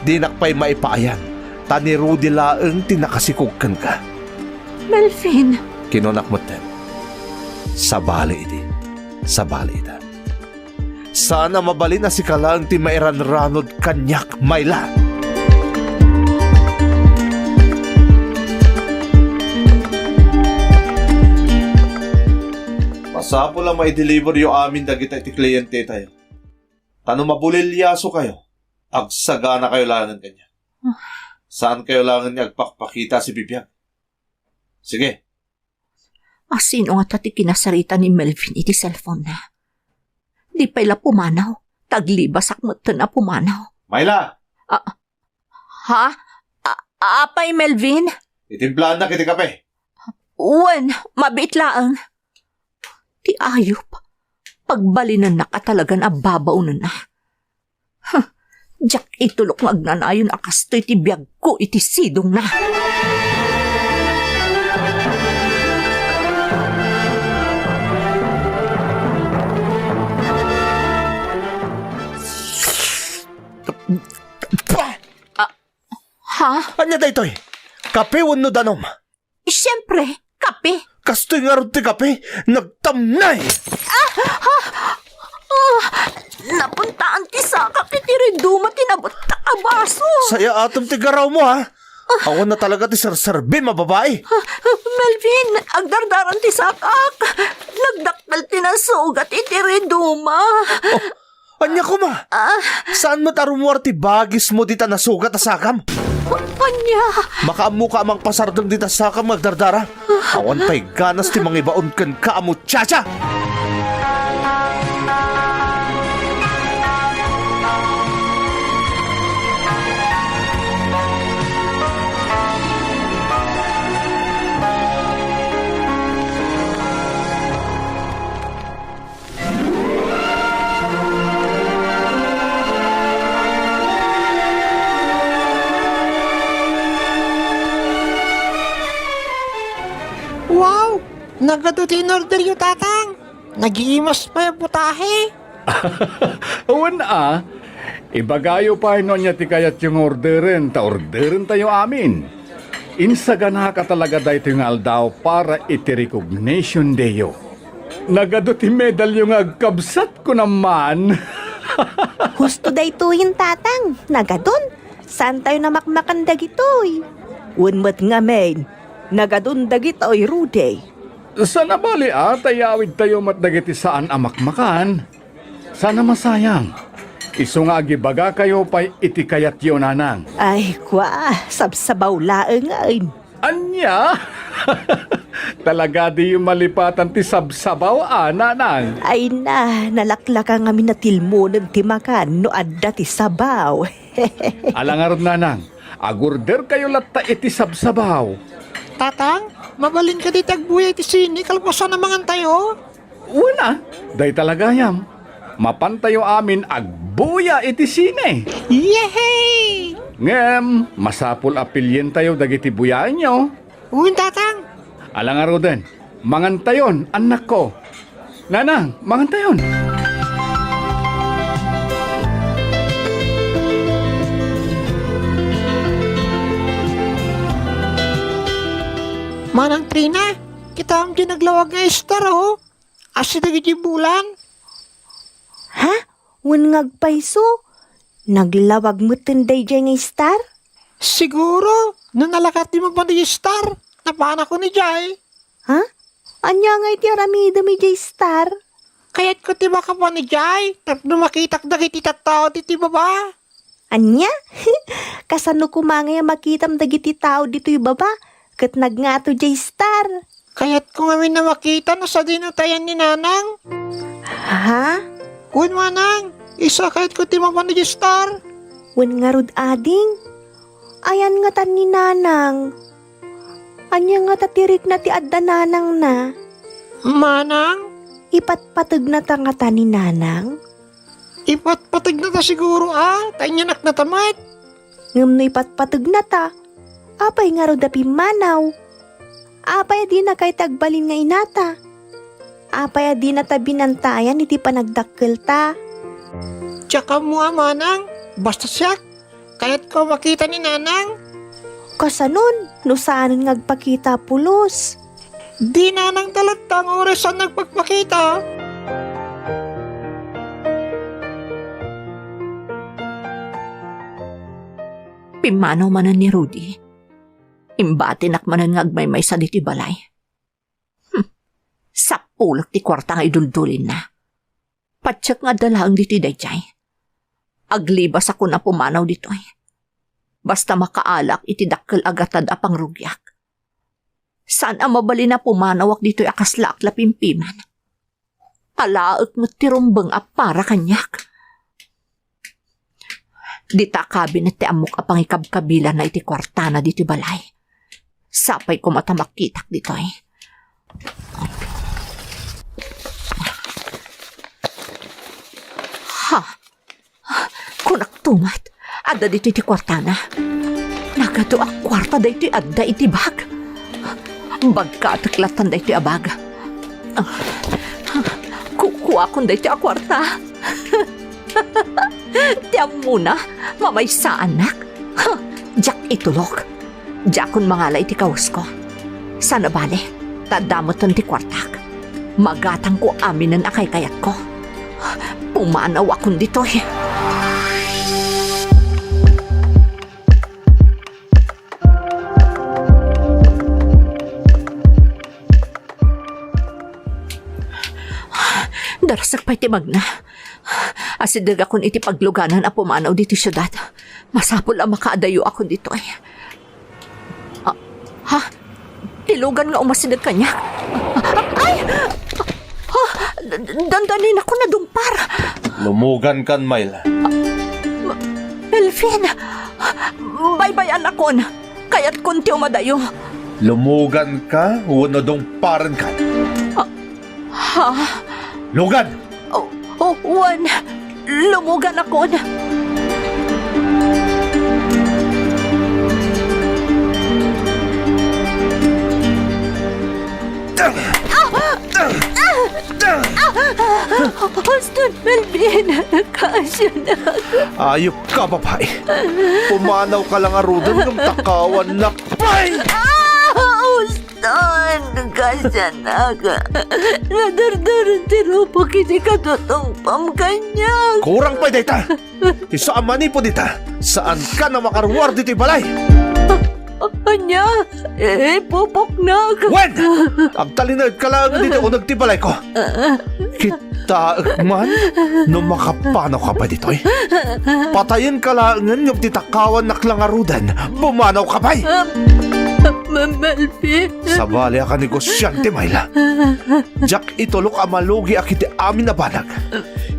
dinak pay maipaayan, ta ni Rudy laeng ti nakasikog kenka. Melvin! Kinunak metten, sabali idi, sabali ida. Saan a mabalin a sika laeng ti mairanranod kaniak, Myla. Masapul a maideliveryo amin dagita iti klientetayo. Ta no mabulilyasokayo, agsaganakayo laengen kaniak. Saankayo laengen nga agpakpakita a sibibiag. Sige, Asino ngata ti kinasarita ni Melvin iti cellphone-na? Di pay la pumanaw, ta aglibasak metten a pumanaw. Myla! Ah, ha? A-, apay, Melvin? Itimplaannak iti kape. Wen, mabiit laeng. Ti ayup, pagbalinennak a talagan a babaonenna. Huh, diak itulok nga agnanayon a kastoy ti biagko iti sidongna. Ah, ha? Ania daytoy? Kape wenno danum? Siempre, kape. Kastoy ngarud ti kape, nagtamnay! Ah! Ah! Ah! Napuntaan ti sakak iti riduma ti nabettak a baso. Sayaat ti garawmo, ha? Awan na talaga ti serserbim a babai. Ah, Melvin, agdardaran ti sakak. Nagdakkel ti nasugat iti riduma. Oh, ania koma? Ah. Saan met a rummuar ti bagismo dita nasugat a sakam? Ania? Makaammoka a mangpasardeng dita sakam nga agdardara? Awan pay ganas ti mangibaon kenka a muchacha! Wow! Nagadu ti inorderyo, Tatang! Nagiimas pay a putahe! Wen a, ibagayo pay no ania ti kayatyo nga orderen ta orderentayo amin. Insaganak a talaga daytoy nga aldaw para iti recognition day-yo. Nagadu ti medalyo nga agkabsat, kunam man. Husto daytoyen, Tatang. Nagadun. Saantayo namakmakan dagitoy. Wen met ngamin, nagadun dagitoy, Rudy. Saan a bali a ta iyawidtayo met dagiti saan a makmakan. Saan a masayang. Isu nga agibagakayo pay iti kayatyo, Nanang. Ay, kua, sabsabaw laengen. Ania? Talaga diyo malipatan ti sabsabaw, a, Nanang? Ay na, nalaklaka ngamin a tilmonen ti makan no adda ti sabaw. Ala ngarud, Nanang, agorderkayo latta iti sabsabaw. Tatang, mabalin kadi ti agbuya iti sine kalpasan a mangantayo? Wen a, dayta la gayam. Mapantayo amin agbuya iti sine. Yehey! Ngem, masapul a pilientayo dagiti buyaenyo. Wen, Tatang. Ala ngaruden, mangantayon, annakko. Nanang, mangantayon. Manang Trina, kitam diay naglawag nga star, o. Asideg iti bulan. Ha? Wen nga agpayso? Naglawag metten daydiay nga star? Siguro, no nalakat ti mapan idiay star, napanakon idiay. Ha? Ania nga iti aramidem idiay star? Kayatko ti makapan idiay, tapno makitak dagiti tattao ditoy baba. Ania? Kasano koma ngay a makitam dagiti tao ditoy baba ket nagngato diay star? Kayatko ngamin a makita no sadino ti ayan ni Nanang. Ha? Wen, Manang, isu a kayatko ti mapan idiay star. Wen ngarud, ading? Ayan ngata ni Nanang? Ania ngata ti rikna ti adda nanangna? Manang? Ipatpategnata ngata ni Nanang? Ipatpategnata siguro a, ta inyanaknata met. Ngem no ipatpategnata, apay ngarud a pimmanaw? Apay a dinakayta agbalin nga inata? Apay a dinata binantayan iti panagdakkelta? Diak ammo a, Manang, basta siak, kayatko a makita ni Nanang. Kasanon, no saanen nga agpakita a pulos? Di Nanangta latta nga uray saan nagpakpakita. Pimmanaw manen ni Rudy. Imbatinak manen nga agmaymaysa ditoy balay. Hmm. Sapulek ti kuarta nga iduldulinna. Patiek nga adda laeng ditoy daydiay. Aglibasakon a pumanaw ditoy. Basta makaalak iti dakkel a gatad a pangrugiak. Saan a mabalin a pumanawak ditoy a kaslaak la pimpiman. Alaek met ti rumbeng a para kaniak. Dita a kabinet ti ammok a pangikabkabilanna iti kuartana ditoy balay. Sapay koma ta makitak ditoy. Ha? Kunak tumat, adda ditoy ti kuartana. Nagadu a kuarta daytoy adda iti bag. Bagkatek lattan daytoy a bag. Kukuakon daytoy a kuarta. Ti ammona, mamaysaannak. Diak itulok. Diakon mangala iti kawesko. Saan a bale, ta adda metten ti kuartak. Magatangko aminen a kaykayatko. Pumanawakon ditoy. Darasek pay ti magna. Asidegakon iti pagluganan a pumanaw ditoy siudad. Masapul a makaadayoakon ditoy. Ah, ha? Ti lugan nga umasideg kaniak? Ay! Ah, d-, d-, dandaninakon a dungpar. Lumugankan, Mayla. Melvin! Baybay-annakon. Kayatkon ti umadayo. Lumuganka wenno dungparenkan? Ah, ha? Lugan! Oh, oh, wen, lumuganakon. Ah! Ah! Ah! Aston, Melvin, kaasianak. Ayupka, babai. Pumanawka la ngaruden ngem takawannak pay! Ah! Aston, kaasianak. Nadurdurot ti rupok iti katutungpam kaniak. Kurang pay dayta! Isu a manipud ita, saankan a makaruar ditoy balay. A-, ania? Ipupoknak. Wen! Agtalinaedka laeng ditoy uneg ti balayko. Kitaek man no makapanawka pay ditoy. Patayenka laengen ngem ti takawannak la ngaruden, pumanawka pay. Ah, Ma-, Melvin. Sabali a kanegosiante, Mayla. Diak itulok a malugiak iti amin a banag.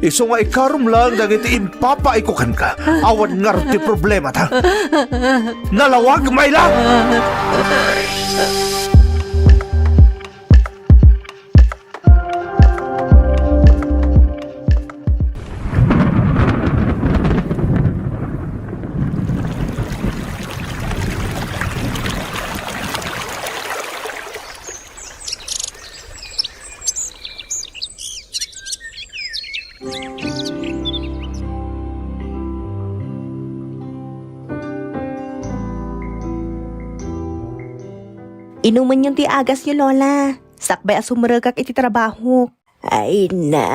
Isu nga ikarom laeng dagiti impapaayko kenka. Awan ngarud ti problemata. Nalawag, Mayla! Inumenyon ti agasyo, Lola. Sakbay a sumrekak iti trabahok. Ay na,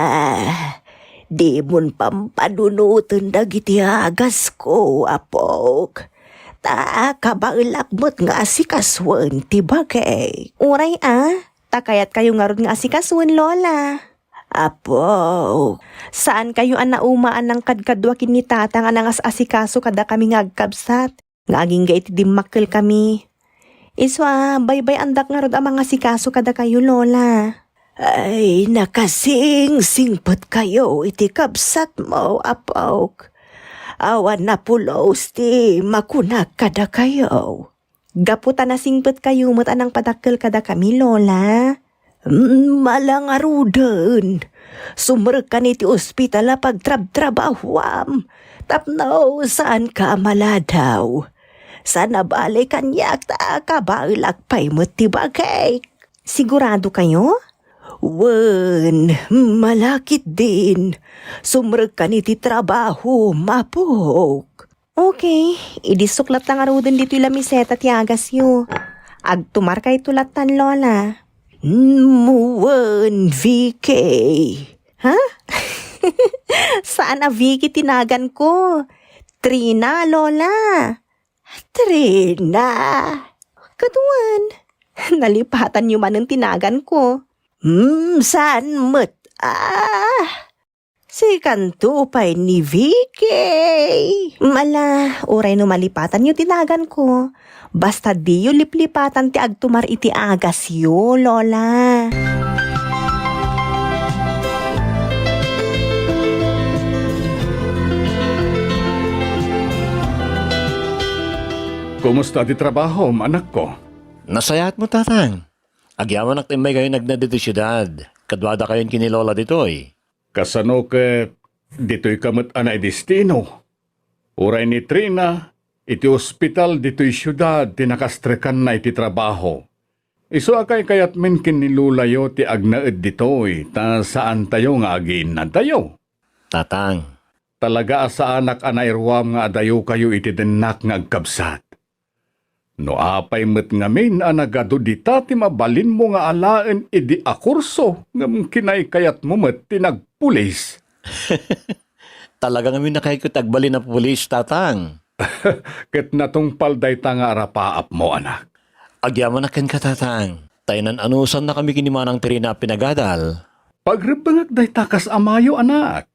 dimon pampanunoten dagiti agasko, apok. Ta kabaelak met nga asikasuen ti bagik. Uray a, ta kayatkayo ngarud nga asikasuen, Lola. Apok, saankayo a nauma a nangkadkadua ken ni Tatang a nangas-asikaso kadakami nga agkabsat, nga agingga iti dimmakkelkami. Isu a, baybay-andak ngarud a mangasikaso kadakayo, Lola. Ay, nakasingsingpetkayo iti kabsatmo, apok. Awan a pulos ti makunak kadakayo. Gapu ta nasingpetkayo met a nangpadakkel kadakami, Lola. Mm, malangaruden. Sumrekkan iti ospital a pagtrabtrabahuam. Tapno saanka a maladaw. Saan a bale kaniak ta kabaelak pay met ti bagik. Siguradokayo? Wen, malakitdin. Sumrekkan iti trabahom, apok. Okay, idisok latta ngaruden ditoy lamiseta ti agasyo. Agtumarkayto lattan, Lola. Mm, wen, Vicky. Ha? Saan a Vicky ti naganko? Trina, Lola. Trina. Kaduan. Nalipatanyo manen ti naganko. Hmm, saan met? Ah, sikanto pay ni Vicky. Mala, uray no malipatanyo ti naganko, basta diyo liplipatan ti agtumar iti agasyo, Lola. Kumusta ti trabahom, anakko? Nasayaat mo, Tatang. Agyamanak ta immay kayo nagna ditoy siudad. Kaduadakayon ken ni Lola ditoy. Kasano ket ditoyka met a naidestino? Uray ni Trina, iti ospital ditoy siudad ti nakastrekanna iti trabaho. Isu a kaykayatmin ken ni Lolayo ti agnaed ditoy, ta saantayo nga agiinnadtayo. Tatang. Talaga a saanak a nairuam nga adayokayo iti dennak nga agkabsat. No apay met ngamin a nagadu dita ti mabalinmo nga alaen idi a kurso, ngem kinaykayatmo met ti nagpulis. Talaga ngamin a kayatko ti agbalin a pulis, Tatang. Ket natungpal dayta nga arapaapmo, anak. Agyamanak kenka, Tatang. Ta inan-anusannakami ken ni Manang Trina a pinagadal. Pagrebbengek dayta kas amayo, anak.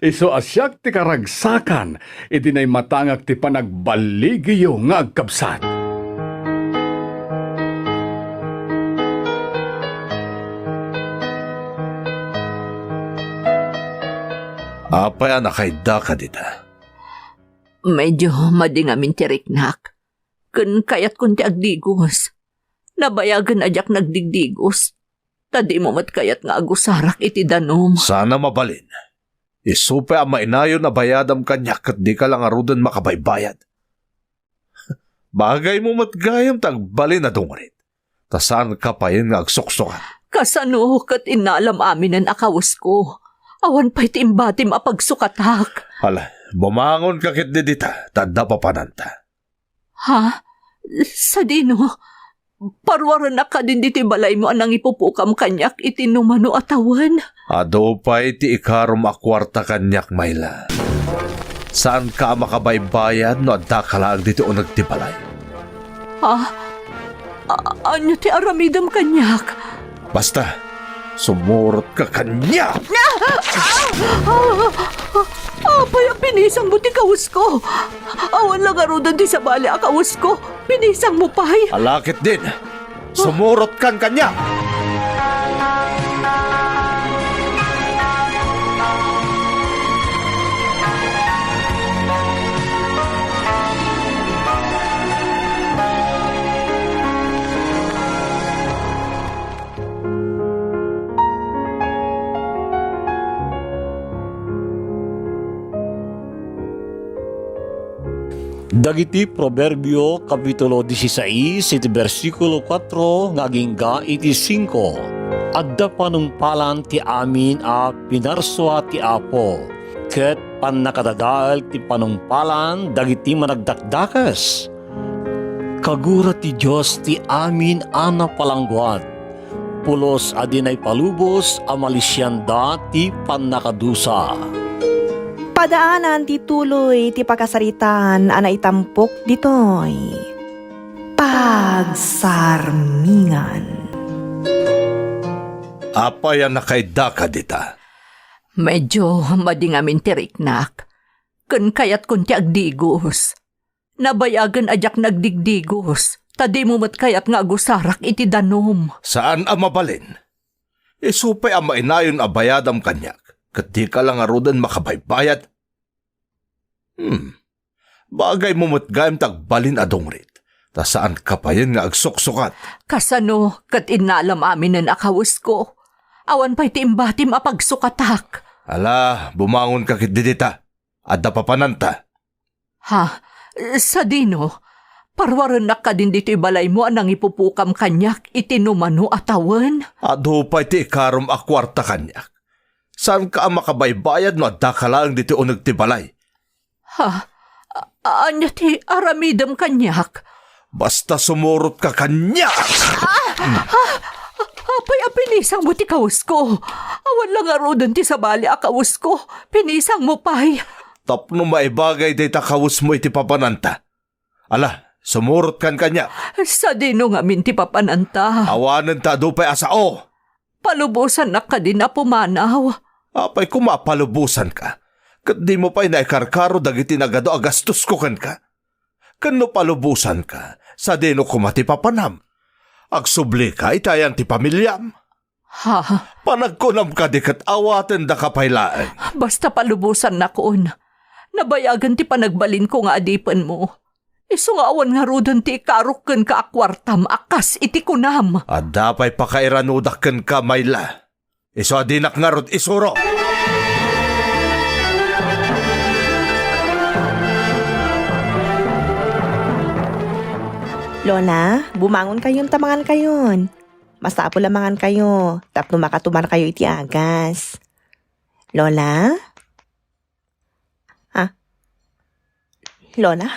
Isu a siak ti karagsakan idi naimatangak ti panagballigiyo nga agkabsat. Apay a nakaiddaka dita? Medyo madi ngamin ti riknak. Ken kayatkon ti agdigos. Nabayagen a diak nagdigdigos. Ta dimo met kayat nga agusarak iti danum. Saan a mabalin. Isu pay a mainayon a bayadam kaniak ket dika la ngaruden makabaybayad. Bagaymo met gayam ta agbalin a dungrit. Ta saanka payen nga agsuksukat. Kasano ket innalam aminen a kawesko? Awan pay ti imbatim a pagsukatak. Ala, bumangonka ketdi dita, ta adda papananta. Ha? Sadino? Paruarennak kadin ditoy balaymo a nangipupukam kaniak iti numano a tawen? Adu pay ti ikarom a kuarta kaniak, Myla. Saanka a makabaybayad no addaka laeng ditoy uneg ti balay. Ha? A-, ania ti aramidem kaniak? Basta, sumurotka kaniak! Ah! Ah! Ah! Apay a pinisangmo ti kawesko? Awan la ngaruden ti sabali a kawesko. Pinisangmo pay. Ala ketdin. Sumurotkan kaniak! Dagiti Proverbio, Kapitulo dieciséis, iti bersikulo kuatro nga agingga iti singko. Adda panungpalan ti amin a pinarsua ti Apo, ket pannakadadael ti panungpalan dagiti managdakdakes. Kagura ti Dios ti amin a napalangguad, pulos a di naipalubos a malisianda ti pannakadusa. Padaanan ti tuloy ti pakasaritaan a naitampok ditoy Pagsarmingan. Apay a nakaidaka dita? Medyo madi ngamin ti riknak. Ken kayatkon ti agdigos. Nabayagen a diak nagdigdigos, ta dimo met kayat nga agusarak iti danum. Saan a mabalin. Isu pay a mainayon a bayadam kaniak, ket dika la ngaruden makabaybayad. Hmm. Bagaymo met gayam ti agbalin a dungrit, ta saanka payen nga agsuksukat. Kasano ket innalam aminen a kawesko? Awan pay ti imbatim a pagsukatak. Ala, bumangonka ketdi dita. Adda papananta. Ha? Sadino? Paruarennak kadin ditoy balaymo a nangipupukam kaniak iti numano a tawen? Adu pay ti ikarom a kuarta kaniak. Saanka a makabaybayad no addaka laeng ditoy uneg ti balay. Ha? A-, ania ti aramidem kaniak? Basta sumurotka kaniak! Ah! Ah! Apay a pinisangmo ti kawesko? Awan la ngaruden ti sabali a kawesko. Pinisangmo pay. Tapno maibagay dayta kawesmo iti papananta. Ala, sumurotkan kaniak. Sadino ngamin ti papananta? Awanen ta adu pay a sao. Palubosannak kadin a pumanaw. Apay koma a palubosanka? Ket dimo pay naikarkaro dagiti nagadu a gastosko kenka? Ken no palubosanka, sadino koma ti papanam? Agsublika iti ayan ti pamiliam? Ha? Panagkunam kadi ket awatendaka pay laeng. Basta palubosannakon. Nabayagen ti panagbalinko nga adipenmo. Isu nga awan ngaruden ti ikarok kenka a kuartam a kas iti kunam. Adda pay pakairanudak kenka, Mayla. Isu a dinak ngarud isuro. Lola, bumangon kayon ta mangan kayon. Masapul a mangan kayo tapno makatumar kayo iti agas. Lola? Ha? Lola?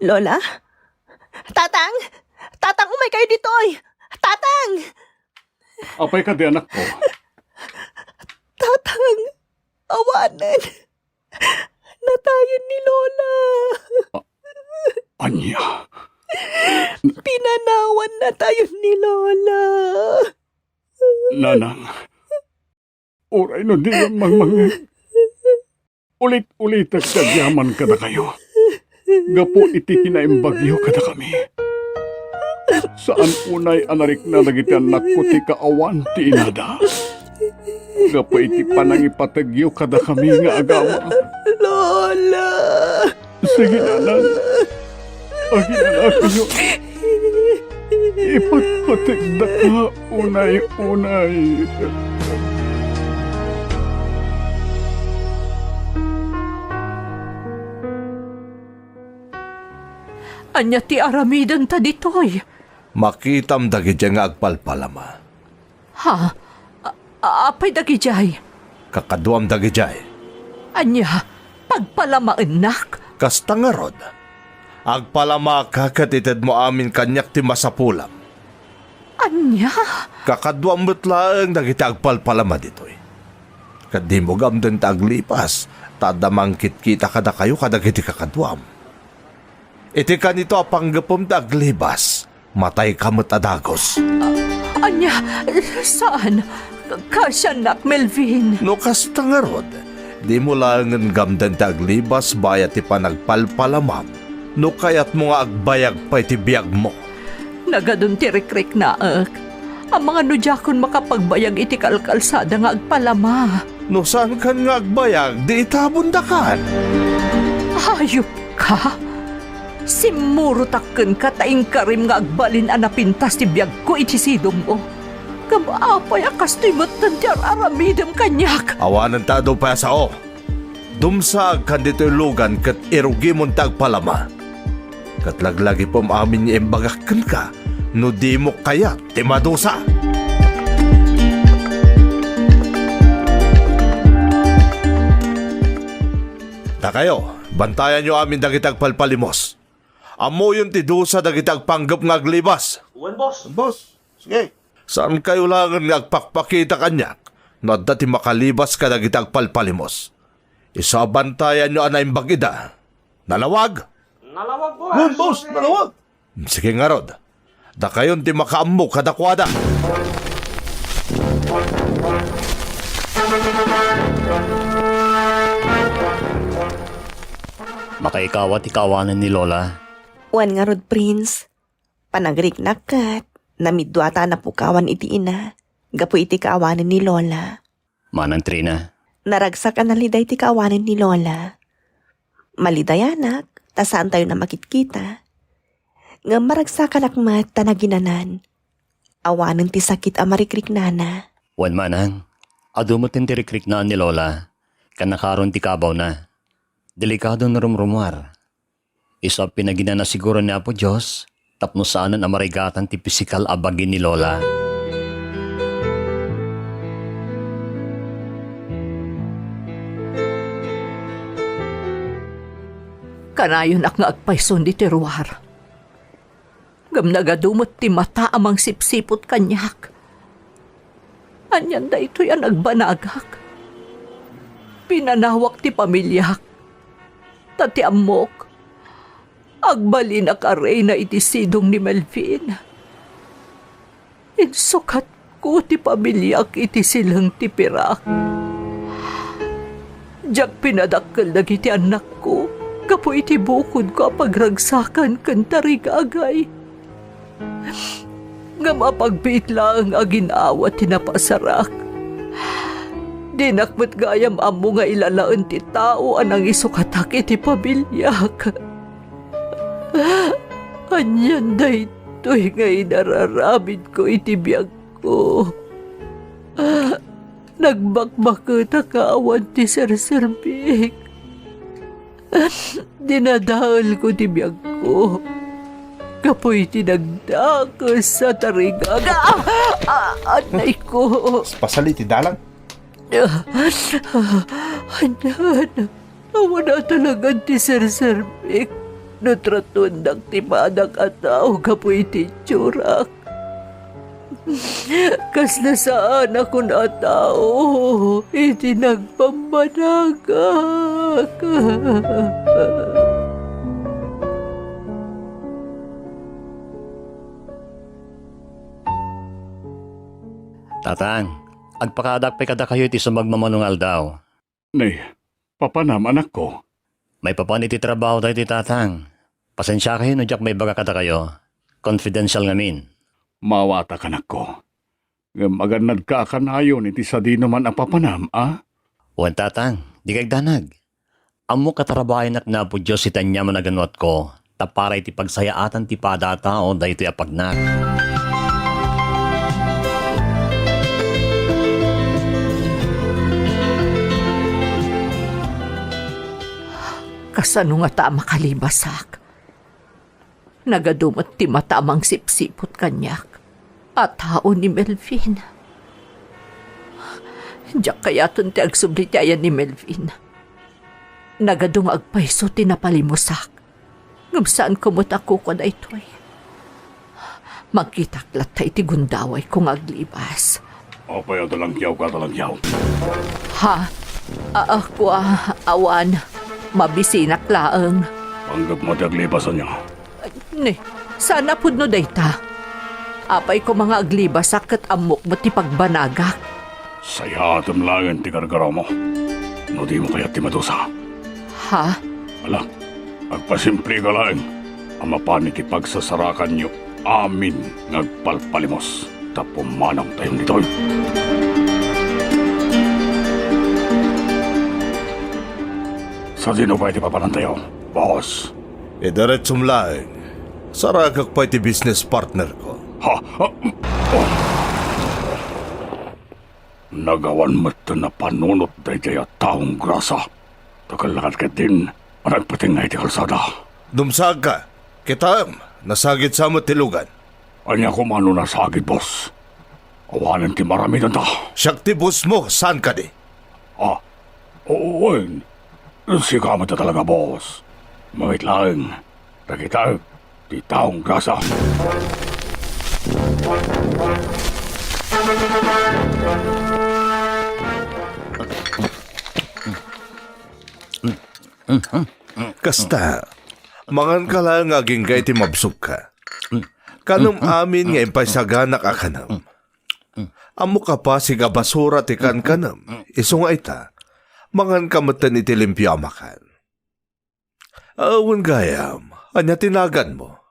Lola? Tatang! Tatang, umay kayo ditoy! Tatang! Apay kadi, anakko? Tatang! Awanen! Natayon ni Lola! A-, ania? Pinanawan natayon ni Lola! Nanang, uray no diyon mangmangngeg, ulit-ulitek ti agyaman kadakayo gapu iti kinaimbagyo kadakami. Saan unay a narikna dagiti annakko ti kaawan ti inada gapu iti panangipategyo kadakami nga agama. Lola! Sige, nanang. Aginanakayo. Ipatpategdaka unay-unay. Ania ti aramidenta ditoy? Makitam dagidiay nga agpalpalama. Ha? A-, a-, apay dagidiay? Kakaduam dagidiay. Ania? Pagpalamaennak? Kasta ngarud, agpalamaka ket itedmo amin kaniak ti masapulam. Ania? Kakaduam met laeng dagiti agpalpalama ditoy. Ket dimo gamden ta aglibas, ta adda mangkitkita kadakayo kadagiti kakaduam. Iti kanito a panggepem ti aglibas, matayka met a dagus. A-, ania? Saan? Kasiannak, Melvin. No kasta ngarud, dimo laengen gamden ti aglibas bayat ti panagpalpalamam no kayatmo nga agbayag pay ti biagmo. Nagadun ti rikriknaek. Amangan no diakon makapagbayag iti kalkalsada nga agpalama. No saankan nga agbayag, di itabondakan. Hayop ka! Simmurotak kenka ta inkarim nga agbalin a napintas ti biagko iti sidongmo. Ngem apay a kastoy metten ti ar-aramidem kaniak? Awanen ta adu pay a sao. Dumsaagkan ditoy lugan ket irugimon ti agpalama. Ket laglagipem amin nga imbagak kenka no dimo kayat ti madusa. Dakayo, bantayanyo amin dagiti agpalpalimos. Ammoyon ti dusa dagiti agpanggep nga aglibas. Wen, boss. Boss, sige. Saankayo laengen nga agpakpakita kaniak no adda ti makalibas kadagiti agpalpalimos. Isu a bantayanyo a naimbag ida. Nalawag? Nalawag, boss. Wen, boss, nalawag. Sige ngarud, dakayon ti makaammo kadakuada. Makaikawa ti kaawanen ni Lola. Wen ngarud, Prince. Panagriknak ket namidduata a napukawan iti ina gapu iti kaawanen ni Lola. Manang Trina. Naragsak a naliday ti kaawanen ni Lola. Malidayanak ta saantayon a makitkita. Ngem maragsakanak met ta naginanan. Awanen ti sakit a marikriknana. Wen manang, adu met ti rikriknaan ni Lola, ken nakaron ti kabawna. Delikado no rumrumuar. Isu a pinaginana siguro ni Apo Dios tapno saanen a marigatan ti pisikal a bagi ni Lola. Kanayonak nga agpayson iti ruar. Ngem nagadu met ti mata a mangsipsiput kaniak. Anian daytoy a nagbanagak? Pinanawak ti pamiliak. Ta ti ammok, agbalinak a reyna iti sidong ni Melvin. Insukatko ti pamiliak iti sileng ti pirak. Diak pinadakkel dagiti annakko gapu iti bukodko a pagragsakan ken tarigagay. Ngem apagbiit laeng a ginawa ti napasarak. Dinak met gayam ammo nga ilalaen ti tao a nangisukatak iti pamiliak. Anian daytoy nga inararamidko iti biagko? Nagbakbaketak a awan ti serserbik. Dinadaelko ti biagko gapu iti nagdakes a tarigaga. Ah, ah, anayko. Pasali ti dalan. Anian, awan a talagan ti serserbik no tratuendak ti padak a tao gapu iti itsurak. Kasla saan a kun a tao iti nagpambanagak. Tatang, agpakaadak pay kadakayo iti sumagmamano nga aldaw. Ni, papanam, anakko? Maipapan iti trabaho daytoy, Tatang. Pasensiakayo no diak maibaga kadakayo. Confidential ngamin. Maawatak, anakko. Ngem agannadka a kanayon iti sadinoman a papanam, a? Wen, Tatang, dika agdanag. Ammok a tarabaoennak ni Apo Dios iti aniaman a ganwatko, ta para iti pagsayaatan ti pada a tao daytoy a pagnak. Kasano ngata a makalibasak? Nagadu met ti mata a mangsipsiput kaniak a tao ni Melvin. Diak kayaten ti agsubli ti ayan ni Melvin. Nagadu nga agpayso ti napalimosak. Ngem saanko met a kukua daytoy. Mangkitak latta iti gundawayko nga aglibas. Apay a talangkiawka, talangkiaw? Ha? A, a, kua, awan. Mabisinak laeng. Panggepmo ti aglibas, ania? Ni, saan a pudno dayta. Apay koma nga aglibasak ket ammok met ti pagbanagak. Sayaatem laengen ti gargarawmo no dimo kayat ti madusa. Ha? Ala, agpasimpleka laeng a mapan iti pagsasarakanyo amin nga agpalpalimos tapno manongtayon ditoy. Sadino pay ti papanantayo, boss? Idiretsom laeng. Sarakek pay ti business partner ko. Ha? Ha? Oh. Nagawan met ti napanunot daydiay a taong grasa. Dakkel la ketdin a nagpatingngay iti kalsada. Dumsaagka. Kitaem, nasagid sa met ti lugan. Ania koma no nasagid, boss? Awanen ti maaramidenta. Siak ti boss mo, saan kadi? Ah, oo, wen. Sika met talaga, boss. Mangngeg laeng. Kakitaek ti taong grasa. Kasta, manganka laeng nga agingga iti mabsogka. Kanem amin nga impaysaganak a kanem. Ammok a pasig a basura ti kankanem, isu nga ita, manganka metten iti limpio a makan. Awan gayam, ania ti naganmo?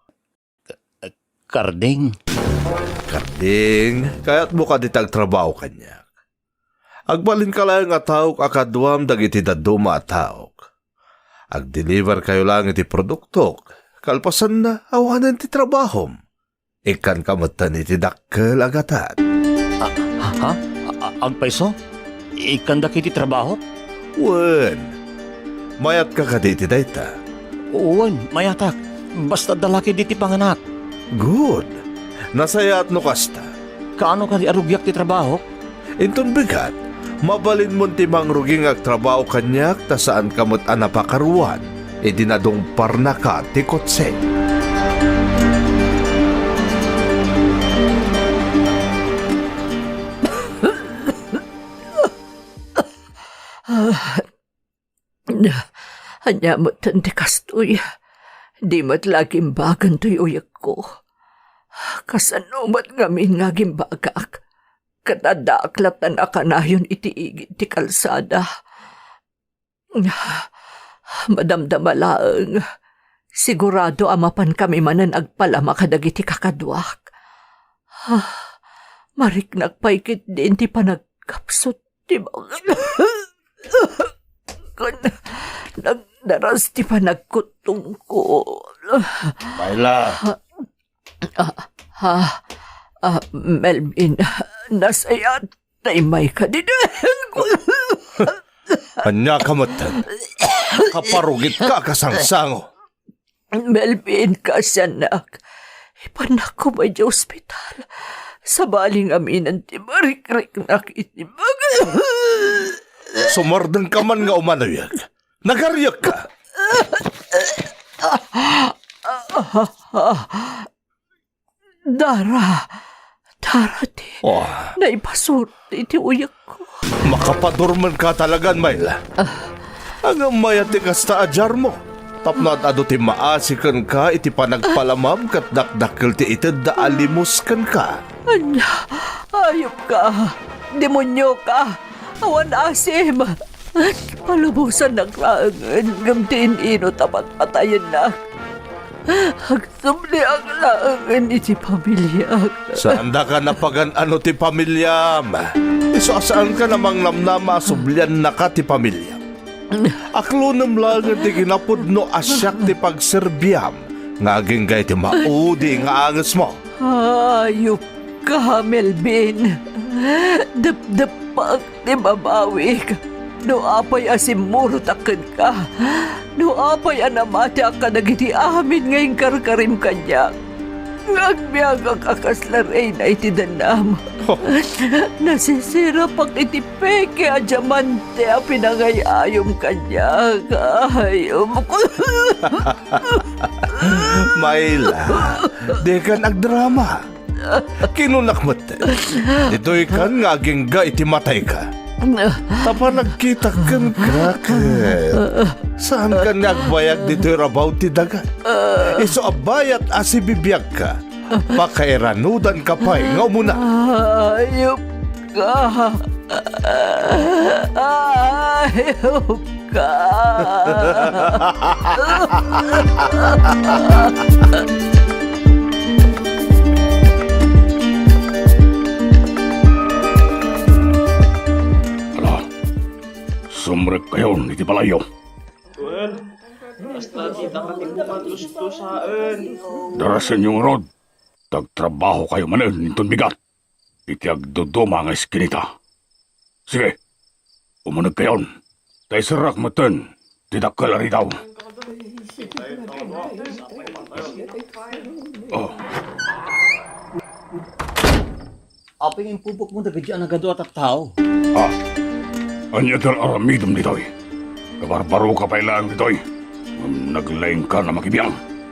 Karding. Karding, kayatmo kadi ti agtrabaho kaniak? Agbalinka laeng a taok a kaduam dagiti dadduma a taok. Agdeliverkayo laeng iti produktok, kalpasanna, awanen ti trabahom. Ikkanka metten iti dakkel a gatad. A-, ha? A-, agpayso? Ikkandaka iti trabahok? Wen. Mayatka kadi iti dayta? Wen, mayatak. Basta adda la ketdi ti panganak. Good. Nasayaat no kasta. Kaano kadi a rugiak ti trabahok? Inton bigat, mabalinmon ti mangrugi nga agtrabaho kaniak ta saanka met a napakaruan idi nadungparnaka ti kotse. Ania metten ti kastoy? Di met la agimbagan toy uyekko. Kasano met ngamin nga agimbagak? Ket addaak latta a kanayon iti igid ti kalsada. Madamdama laeng, sigurado a mapankami manen agpalama kadagiti kakaduak. Mariknak pay ketdin ti panagkapsut ti bangin. Ken nagdaras ti panagkuttongko. Mayla. Ah, ah, ah, Melvin, nasayaat ta immayka ditoy. Ania ka metten? Kaparugitka a kasangsango. Melvin, kaasiannak. Ipannak koma idiay ospital. Sabali ngamin ti marikriknak iti bangin. Sumardengka man nga umanoyek. Nagariekka. Dara, Dara ti Oh. naipasuro iti uyekko. Makapadurmenka talagan, Mayla. Ngem mayat ti kasta a diarmo. Tapno ad-adu ti maasi kenka iti panagpalamam ket dakdakkel ti itedda a limos kenka. Ania, ayupka, demonioka, awan asim. Palubosannak laengen ngem ti in-inut a patpatayennak. Agsubliak laengen iti pamiliak. Saandaka napagan-ano ti pamiliam. Isu a saanka a mangnamnama a subliannaka ti pamiliam. Aklonem laengen ti kinapudno a siak ti pagserbiam nga agingga iti maudi nga angesmo. Ayupka, Melvin. Depdeppak ti babawik. No apay a simmurotak kenka, no apay a namatiak kadagiti amin nga inkarkarim kaniak, nga agbiagak a kasla reyna iti danam. Nasisirapak iti peke a diamante a pinangay-ayom kaniak. Ayom. Mayla, dikan agdrama. Kinunak met, ditoykan nga agingga iti matayka. Ta panagkitak kenka ket saankan nga agbayag ditoy rabaw ti daga. Isu a bayat a sibibiagka, pakairanudanka pay nga umuna. Ayupka. Ayupka. Ala, sumrekkayon iti balayyo. Wen, basta dita ka ti kumadustusaen. Darasenyo ngarud, ta agtrabahokayo manen inton bigat iti agduduma nga iskinita. Sige, umunegkayon, ta iserrak metten ti dakkel a ridaw. Oh. Apay nga impupokmo dagiti a nagadu a tattao? Ah, ania ti ar-aramidem ditoy? Kabarbaroka pay laeng ditoy. Ngem naglaingka a makibiang.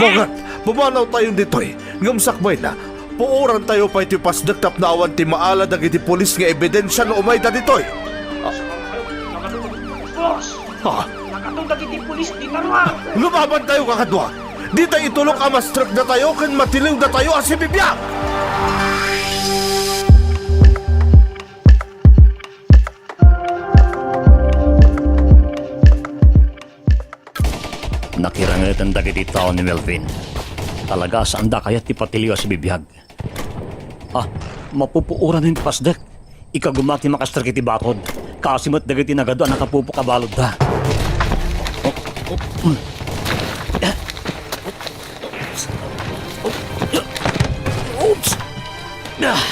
Bogart, pumanawtayon ditoy. Ngem sakbayna, puorantayo pay ti pasdek tapno awan ti maala dagiti pulis nga ebidensia no umayda ditoy. Boss! Ha? Nakato dagiti pulis dita ruar! Lumabantayo, kakadua! Dita itulok a mastrekdatayo ken matiliwdatayo a sibibiag! Nakirangeten dagiti tao ni Melvin. Talaga, saanda kayat ti patiliw a sibibiag. Ah, mapupuoran ti pasdek. Ikaguma ti makastrek iti bakod. Kaasi met dagiti nagadu a nakapupok a baludda. Oh, oh, mm. Oops! Ah!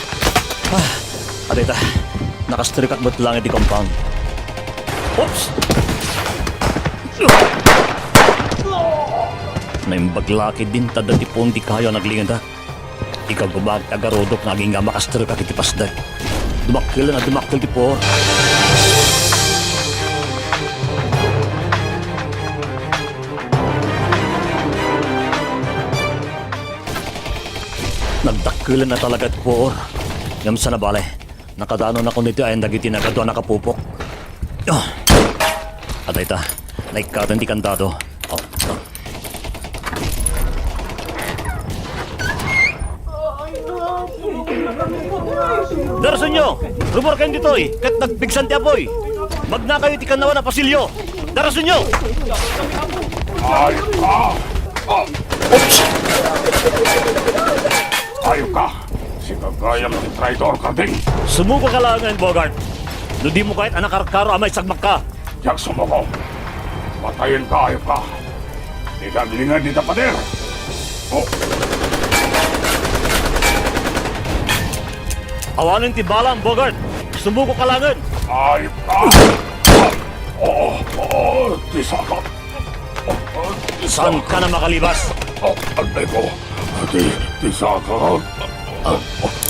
Ah! Adita, nakastrikak met laeng iti compound. Oops! Naimbag la ketdin ta adda ti puon ti kayo a naglingedak. Ikaguma ti agarudok nga agingga makastrikak iti pasdek. Dumakkelen a dumakkel ti puor. Nagdakkelan a talaga ti puor. Ngem saan a bale, nakadanonakon iti ayan dagiti nagadu a nakapupok. Ah! Adayta, naikkaten ti kandado. Oh, oh. Darsunyo! Rumorkayon ditoy, ket nagpigsan ti apuy! Magnakayo iti kannawan a pasilyo! Darsunyo! Ay, ah! Ah! Oops! Ayok ka! Sika gayam ti traidor, Karding! Sumuko ka laengen, Bogart! No dimo kayat a nakarkaro a maisagmakka! Diak sumuko! Patayenka, ayok ka! Dika aglinged dita pader! Oh! Awanen ti balam, Bogart! Sumuko ka laengen! Ayok ka! Oh, oh, ti sakak! Saan ka na makalibas? Oh, agday ko. Ti, ti sakak. Ah,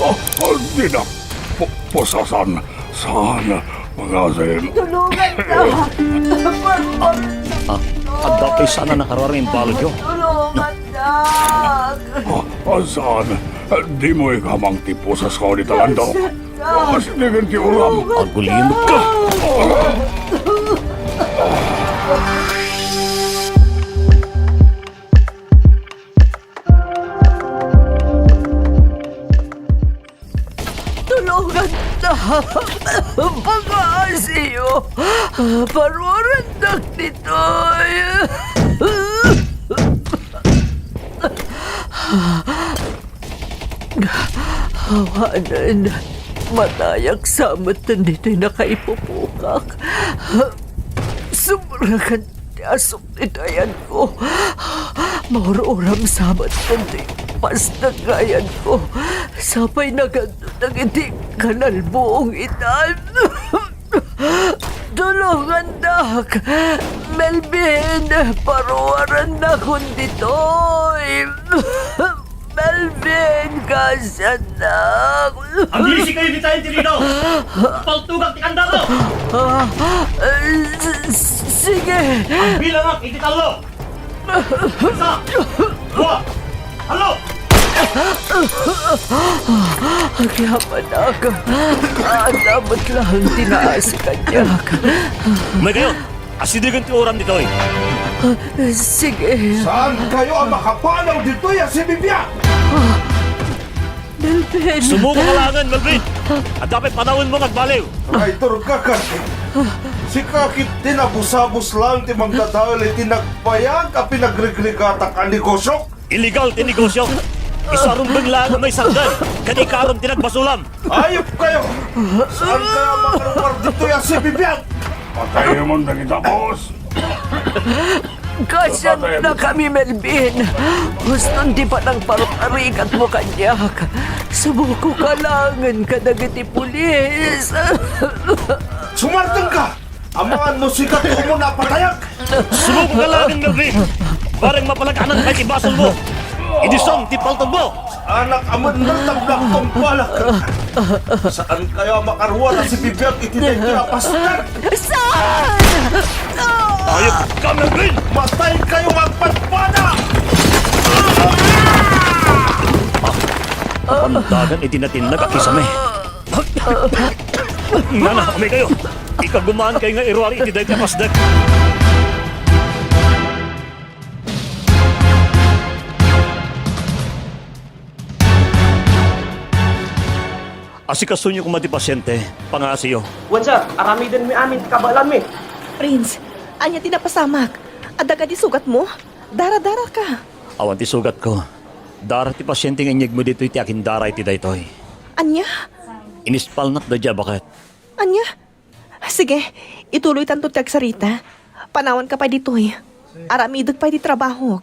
ah, ah, dinak pu-, pusasan. Saan, pangasim. Tulungan ka! Pagpag- Ah, adda pay saan a nakaruar nga imbaludyo. Tulungan ka! Ah, ah, saan? Dimo ikamang ti pusasko dita landok. Pasnegen ti uram. Agulimot ka! Tulongan ta! Pakaasiyo! Paruarandak ditoy! Awanen, matayak sa met ditoy nakaipupukak. Sumragan ti asuk ti dayanko. Maur-uram sa met ditoy pasnagayanko. Sapay naganto dagiti kanalbuong itan. Tulongandak! Melvin! Paruarannakon ditoy! Melvin! Kasiannak! Aglisikayo dita, Intilino! Paltugak ti kandado! Ah, s-, s-, sige! Agbilangak iti tallo! Isa! Dua! Tallo! Agyapanak. Adda met laeng ti naasi kaniak. Umaykayo! Asidegen ti uram ditoy. Sige. Saankayo a makapanaw ditoy a sibibiag? Melvin! Sumuko ka laengen, Melvin! Adda pay panawenmo nga agbaliw! Traitor ka, Carmen. Sika ketdi nabusabus laeng ti mangdadael iti nagbayag a pinagrigrigata a negosio. Illegal ti negosio. Isu a rumbeng laeng a maisardeng ken ikarom ti nagbasolam. Ayupkayo! Saankayo a makaruar ditoy a sibibiag? Patayemon dagita, boss! Kasiannakami, Melvin. Huston ti panangparparikatmo kaniak. Sumuko ka laengen kadagiti pulis. Sumardengka! Amangan no sika ti umuna a patayak! Sumuko ka laengen, Melvin! Bareng mapalaganan pay ti basolmo! Idisong ti paltogmo! Anak a mennel tapno agtungpalak. Saankayo a makaruar a sibibiag iti daytoy a pasnag. Saan? Ayupka, Melvin! Mataykayo nga agpadpada! Pandagan iti natinnag a kisame. Nana, umaykayo! Ikagumaankayo nga iruar iti daytoy a pasnag. Asikasonyo koma ti pasiente, pangaasiyo. Wen, sir, aramidenmi amin ti kabaelanmi. Prince, ania ti napasamak? Adda kadi sugatmo? Dara-dara ka. Awan ti sugatko. Dara ti pasiente nga inyegmo ditoy ti agindara iti daytoy. Ania? Inispalnak daydi a baket. Ania? Sige, ituloytanto ti agsarita. Panawanka pay ditoy. Aramidek pay ti trabahok.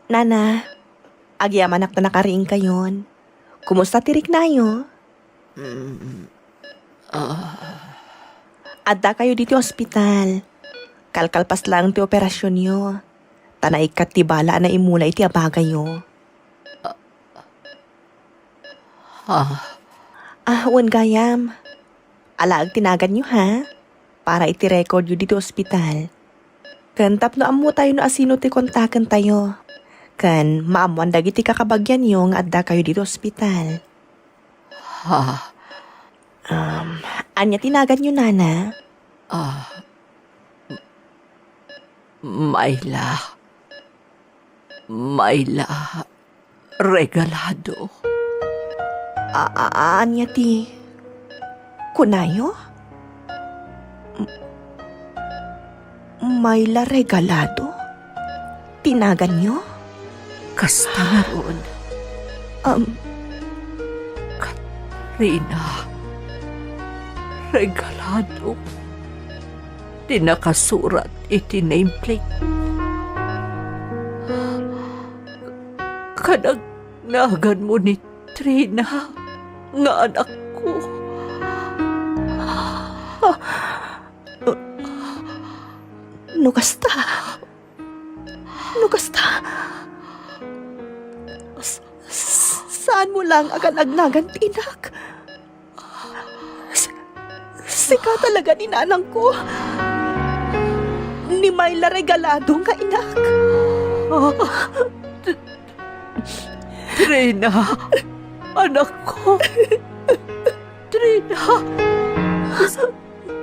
Nana, agyamanak ta nakariingkayon. Kumusta ti riknayo? Addakayo ditoy ospital. Kalkalpas laeng ti operasionyo. Ta naikkat ti bala a naimula iti abagayo. Ah. Ah, wen gayam. Alaek ti naganyo, ha? Para iti recordyo ditoy ospital. Ken tapno ammotayo no asino ti kontakentayo. Ken maammoan dagiti kakabagianyo nga addakayo ditoy ospital. Ha? Um, ania ti naganyo, Nana? Ah, M-, Myla. Myla Regalado. A-, a-, ania ti kunayo? M-, Myla Regalado? Ti naganyo? Kasta ngarud. Um, Rina, regalado ti nakasurat iti nameplate. Kadagnaganmo ni Trina nga anakko. No kasta, no kasta, s-, s-, saanmo laeng a kadagnagan ti inak? S-, sika talaga ni nanangko. Ni Myla Regalado nga inak. Trina, anakko. Trina,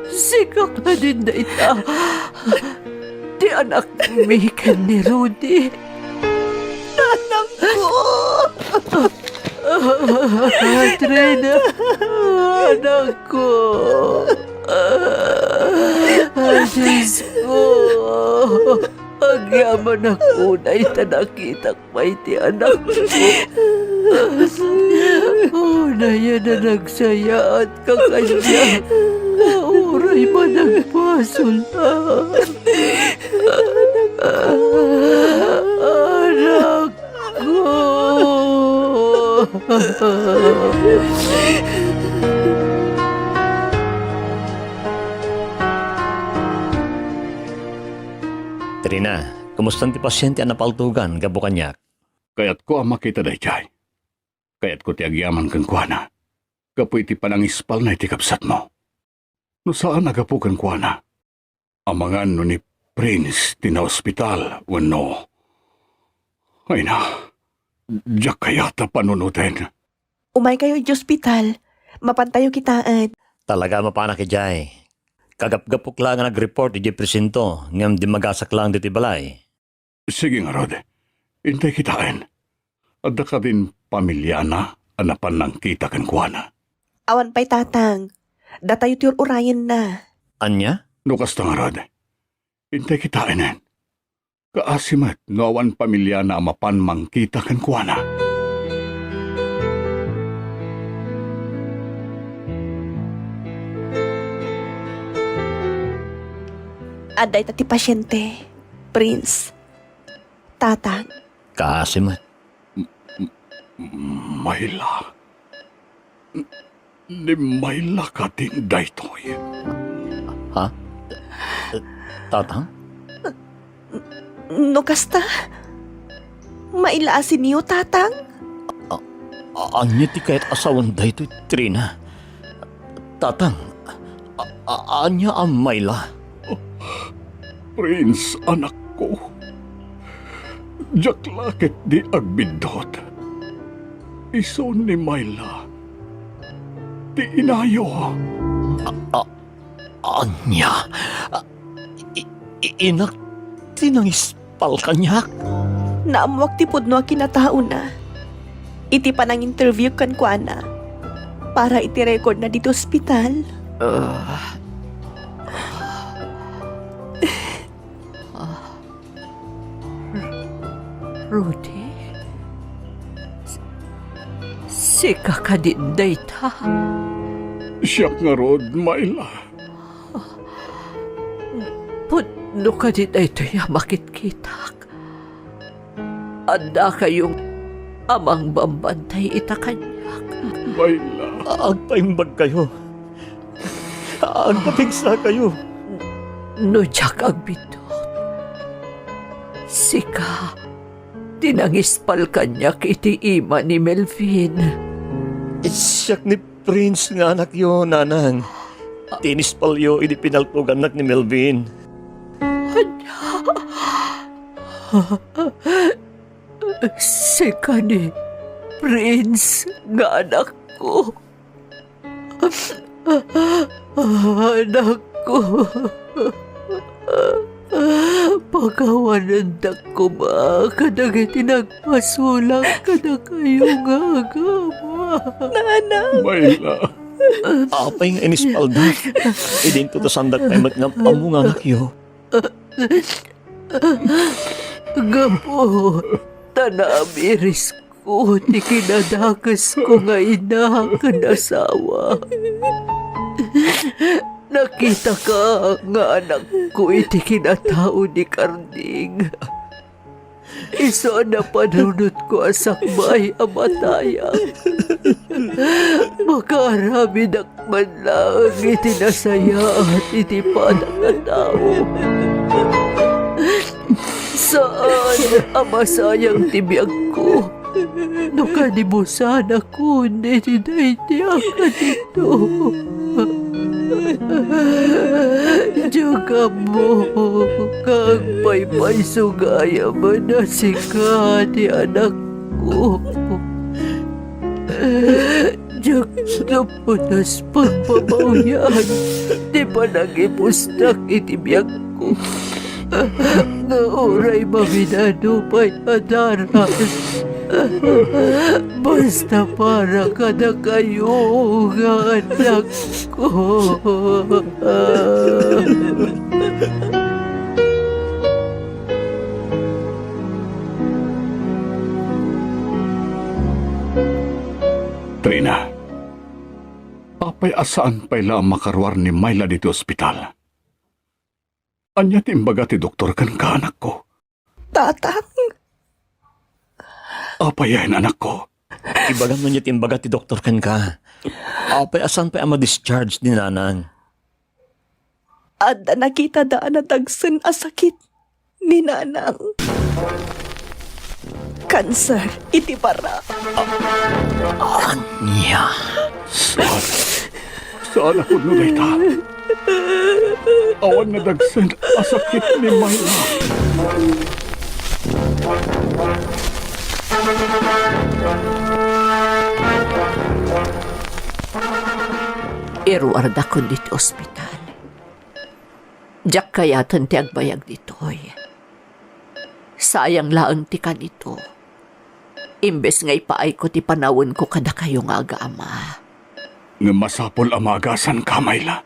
sika kadin dayta. Ti anakmi ken ni Rudy. Nanangko! Trina, anakko. Ay, Diyos ko. Agyamanak unay ta nakitak pay ti anakko. Unayen a nagsayaat ka kaniak. Uray man nagpasol. Anakko. Trina, kumustan ti pasiente a napaltogan gapu kaniak? Kayatko a makita daydiay. Kayatko ti agyaman kenkuana gapu iti panangispalna iti kabsatmo. No saan a gapu kenkuana, amangan no ni Prince ti naospital wenno. Ay na, diak kayat a panunoten. Umaykayo iti ospital. Mapantayo kitaen. Talaga a mapanak idiay. Kagapgapok laeng a nag-report idiay presinto ngem dimmagasak laeng ditoy balay. Sige ngarud, intay kitaen. Adda kadin pamiliana a napan nangkita kenkuana? Awan pay, Tatang. Datayo ti ur-urayenna. Ania? No kasta ngarud, intay kitaenen. Kaasi met no awan pamiliana a mapan mangkita kenkuana. Adda ita ti pasiente, Prince. Tatang. Kaasi met. M-, m-, Myla. N-, ni Myla kadin daytoy? Ha? Tatang? No kasta, mailaasinyo, Tatang? A-, a-, ania ti kayat a sawen daytoy, Trina? Tatang, a-, a-, ania a Myla? Prince, anakko, diak la ketdi agbiddut. Isu ni Myla ti inayo. A-, a-, ania? A-, i-, i-, inak ti nangis- pal kaniak. Naammoak ti pudno a kinataona iti pananginterview kenkuana para iti recordna ditoy ospital. Ah. Ah. Rudy? S-, sika kadin dayta? Siak ngarud, Myla. Pudno kadi daytoy a makitkitak. Addakayo a mangbambantay ita kaniak. Myla. Agpaimbagkayo. Agpapigsakayo. No diak agbiddut, sika ti nangispal kaniak iti ima ni Melvin. Siak ni Prince nga anakyo, nanang. Ti inispalyo idi pinaltogannak ni Melvin. Ania? Sika ni Prince nga anakko? Anakko, pakawanendak koma kadagiti nagpasulak kadakayo nga agama. Nanang! Myla. Apay nga inispaldak? Idinto ta saandak pay met nga ammo nga anakyo. Gapu ta naamiris Anakko ti kinadakesko nga ina ken asawa. Nakitaka nga anakko iti kinatao ni Karding. Isu a napanunotko a sakbay a matayag. Makaaramidak man laeng iti nasayaat iti padak a tao. Saan a masayang ti biagko no kanibusanakon iti daydi a kadito. Diak ammo nga agpaypayso gayam a sika ti anakko. Diak ammo no pagpabawian ti panagipusnak iti biagko. Nga uray maminano pay a daras, basta para kadakayo nga anakko. Trina, apay a saan pay la a makaruar ni Myla ditoy ospital? Ania ti imbaga ti doktor kenka, anakko? Tatang. Apay aya, anakko? Ibagam no ania ti imbaga ti doktor kenka. Apay a saan pay a ma-discharge ni nanang? Adda nakitada a nadagsen a sakit ni nanang. Kanser iti bara. Ania? Saan? Saan a pudno dayta? Awan nadagsen a sakit ni Myla. Iruardakon ditoy ospital. Diak kayaten ti agbayag ditoy. Sayang laeng ti kanito. Imbes nga ipaayko ti panawenko kadakayo nga agama. Ngem masapul a maagasanka, Myla.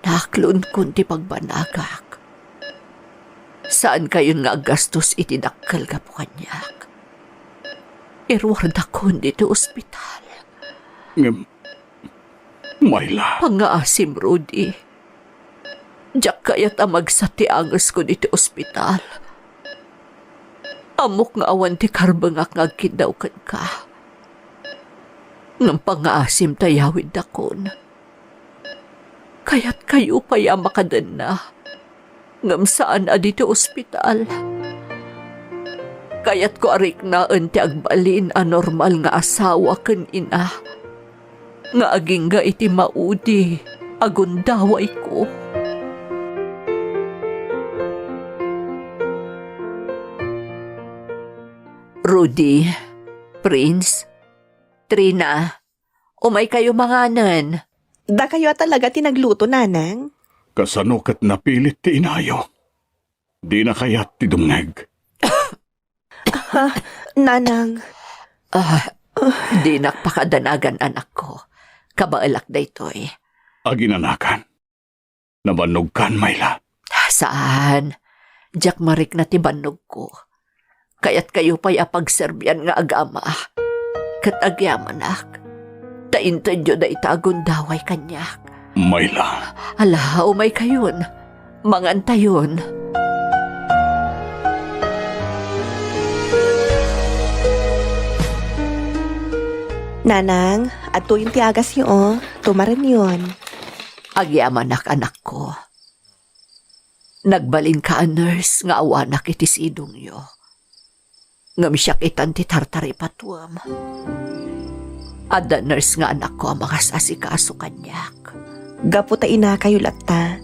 Naakloonkon ti pagbanagak. Saankayon nga aggastos iti dakkel gapu kaniak. Iruardakon ditoy ospital. Ngem, Myla. Pangngaasim, Rudy. Diak kayat a magsat ti angesko ditoy ospital. Ammok nga awan ti karbengak nga agkiddaw kenka. Ngem pangngaasim ta iyawiddakon. Kayatkayo pay a makadenna, ngem saan a ditoy ospital. Kayatko a riknaen ti agbalin a normal nga asawa ken ina nga agingga iti maudi a gundawayko. Rudy, Prince, Trina, umaykayo manganen. Dakayo a talaga ti nagluto, Nanang? Kasano ket napilit ti inayo? Dina kayat ti dumngeg. Ha? Nanang. Ah, dinak pakadanagan, anakko. Kabaelak daytoy. Aginanakan? Nabannogkan, Myla? Saan. Diak marikna ti bannogko. Kayatkayo pay a pagserbian nga agama. Ket agyamanak, ta intedyo dayta a gundaway kaniak. Myla. Ala, umaykayon. Mangantayon. Nanang, adtoyon ti agasyo, o. Tumarenyon. Agyamanak, anakko. Nagbalinka a nurse nga awanak iti sidongyo. Ngem siak itan ti tartaripatuem. Adda nurse nga anakko a mangasasikaso kaniak. Gapu ta inakayo latta,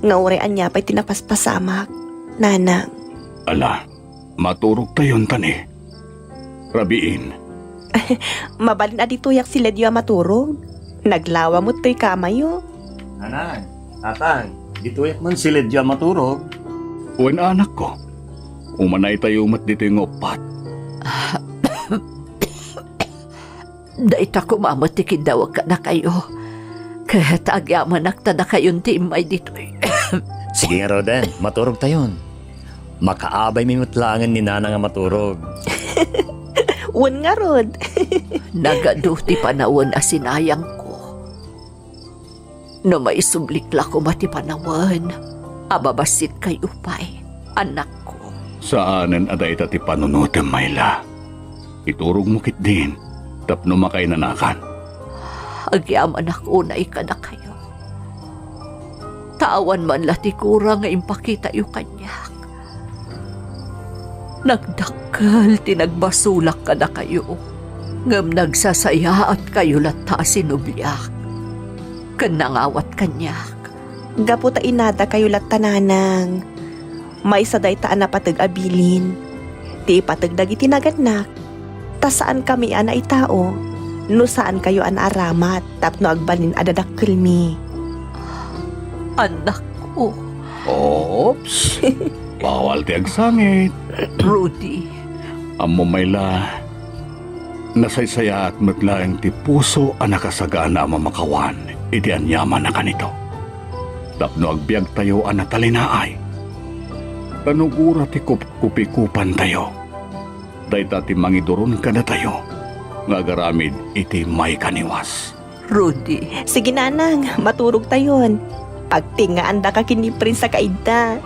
nga uray ania pay ti napaspasamak, Nanang. Ala, maturogtayon tani. Rabiin. Mabalin a ditoyak siledyo a maturog. Naglawa met toy kamayo. Nanang, Tatang, ditoyak man siledyo a maturog. Wen, anakko. Umanaytayo met ditoy nga uppat. Dayta koma met ti kiddawek kadakayo. Ket agyamanak ta dakayon ti immay ditoy. Sige ngaruden, maturogtayon. Makaabaymi met laengen ni Nanang a maturog. Wen ngarud. Nagadu ti panawen a sinayangko. No maisublik la koma ti panawen, ababassitkayo pay, annakko. Saanen a dayta ti panunotem, Myla. Iturogmo ketdin tapno makainanakan. Agyamanak unay kadakayo. Ta awan man la ti kura nga impakitayo kaniak. Nagdakkel ti nagbasolak kadakayo, ngem nagsasayaatkayo latta a sinubliak ken nangawat kaniak. Gapu ta inadakayo latta, nanang, maysa dayta a napateg a bilin ti ipateg dagiti nagannak, ta saankami a naitao no saankayo a naaramat tapno agbalin a dadakkelmi. Annakko. Oops! Bawal ti agsangit. Rudy. Ammom, Myla, nasaysayaat met laeng ti puso a nakasagana a mamakawan iti aniaman a kanito. Tapno agbiagtayo a natalinaay, ta no gura ti kupkupikupantayo, dayta ti mangiduron kadatayo nga agaramid iti maikaniwas. Rudy. Sige, nanang, maturogtayon. Pagtengngaandaka ken ni Prince a kaidda.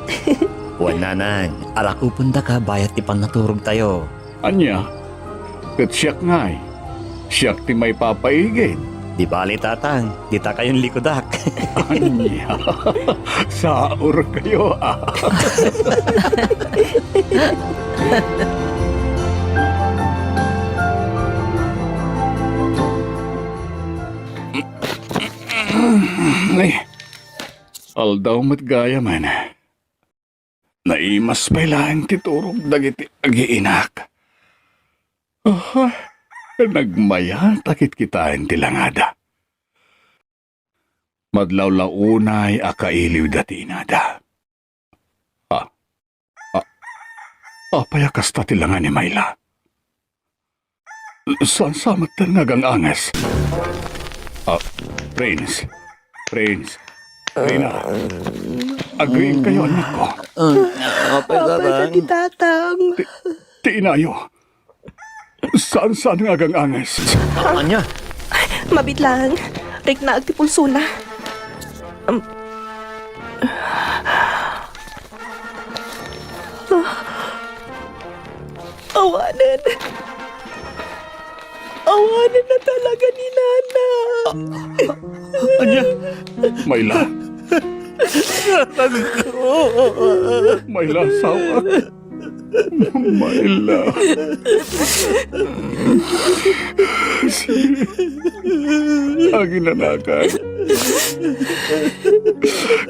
Wen, nanang, arakupendaka bayat ti pannaturogtayo. Ania? Ket siak ngay? Siak ti maipapaigid. Di bale, tatang, dita kayon likudak. Ania? Saurkayo, a. Ay, aldaw met gayam. Naimas pay laeng ti turog dagiti agiinak. Aha, nagmayat a kitkitaen ti langada. Madlawlaw unay a kailiwda ti inada. Ah, ah, apay a kasta ti langa ni Myla? Saan sa metten nga agang-anges? Ah, Prince. Prince. Rina. Agriingkayo, annakko. Ah, apay, Apay, tatang. Ti, ti inayo. Saan-saan nga agang-anges? Ania? Mabiit lang. Riknaek ti pulsona. Um, Awanen. Awanen na talaga ni Nana. Ania? Myla. Myla, sawak. Myla. Aginanakan.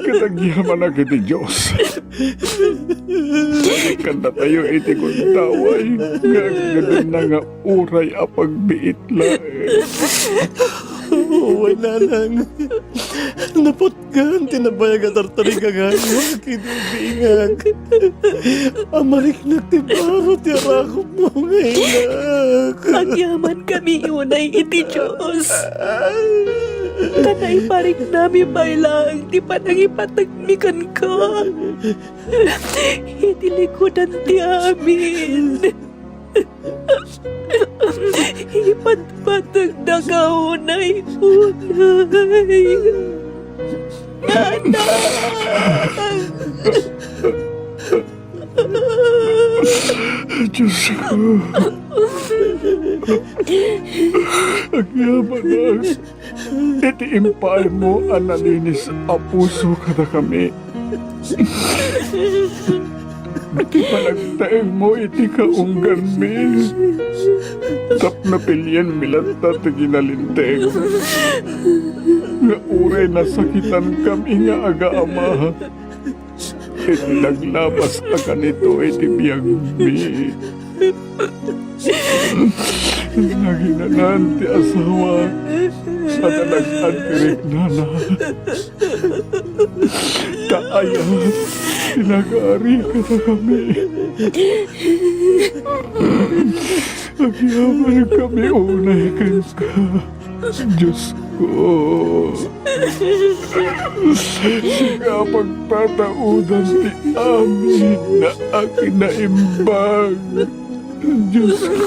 Ket agyamanak iti Dios. Kandatayo iti gundaway nga agnaganna nga uray a pagbiit laeng. Wen, nanang. Naputgan ti nabayag a tartarigagayo ken bingag. Amariknak ti baro ti arakupmo nga inak. Agyamankami unay iti Dios. Ta naipariknami pay laeng ti panangipategmi kenka. Iti likudan ti amin. Ipatpategda ka unay, unay. Anak! Diosko. Agyamanak iti impaaymo a nalinis a puso kadakami. Iti panagtaengmo iti kaungganmi, tapno pilienmi latta ti kinalinteg nga uray nasakitankami nga agaama iti naglabas a kanito iti biagmi. Naginanan ti asawa a nalag-ad ti riknana. Ta aya ti nagari kadakami. Agyamankami unay kenka. Diosko, sika a pagtataodan ti amin a kinaimbag. Diyos ko.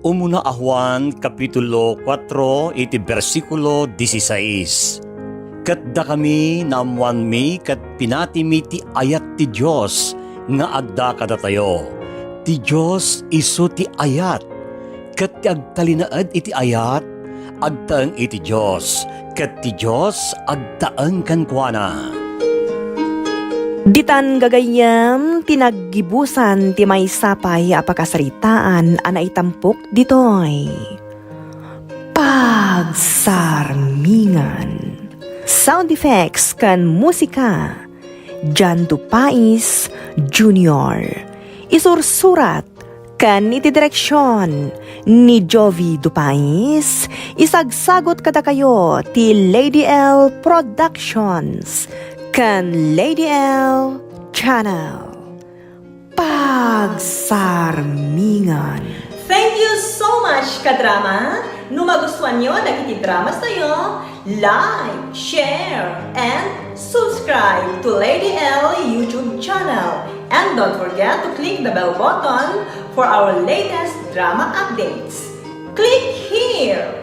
Umuna a Juan, Kapitulo kuatro, iti bersikulo dieciséis. Ket dakami, naammoanmi ket pinatimi ti ayat ti Dios nga adda kadatayo. Ti Dios isu ti ayat, ket ti agtalinaed iti ayat, agtaeng iti Dios, ket ti Dios agtaeng kenkuana. Ditan gagayyem ti naggibusan ti maysa pay a pakasaritaan a naitampok ditoy. Pagsarmingan. Sound effects ken musika, Jan Dupais Junior. Isursurat ken iti direksion ni Jovi Dupais, isagsagut kadakayo ti Lady L Productions ken Lady L Channel. Pagsarmingan. Thank you so much, kadrama! No magustuanyo dagiti dramas tayo, like, share, and subscribe to Lady L YouTube channel. And don't forget to click the bell button for our latest drama updates. Click here!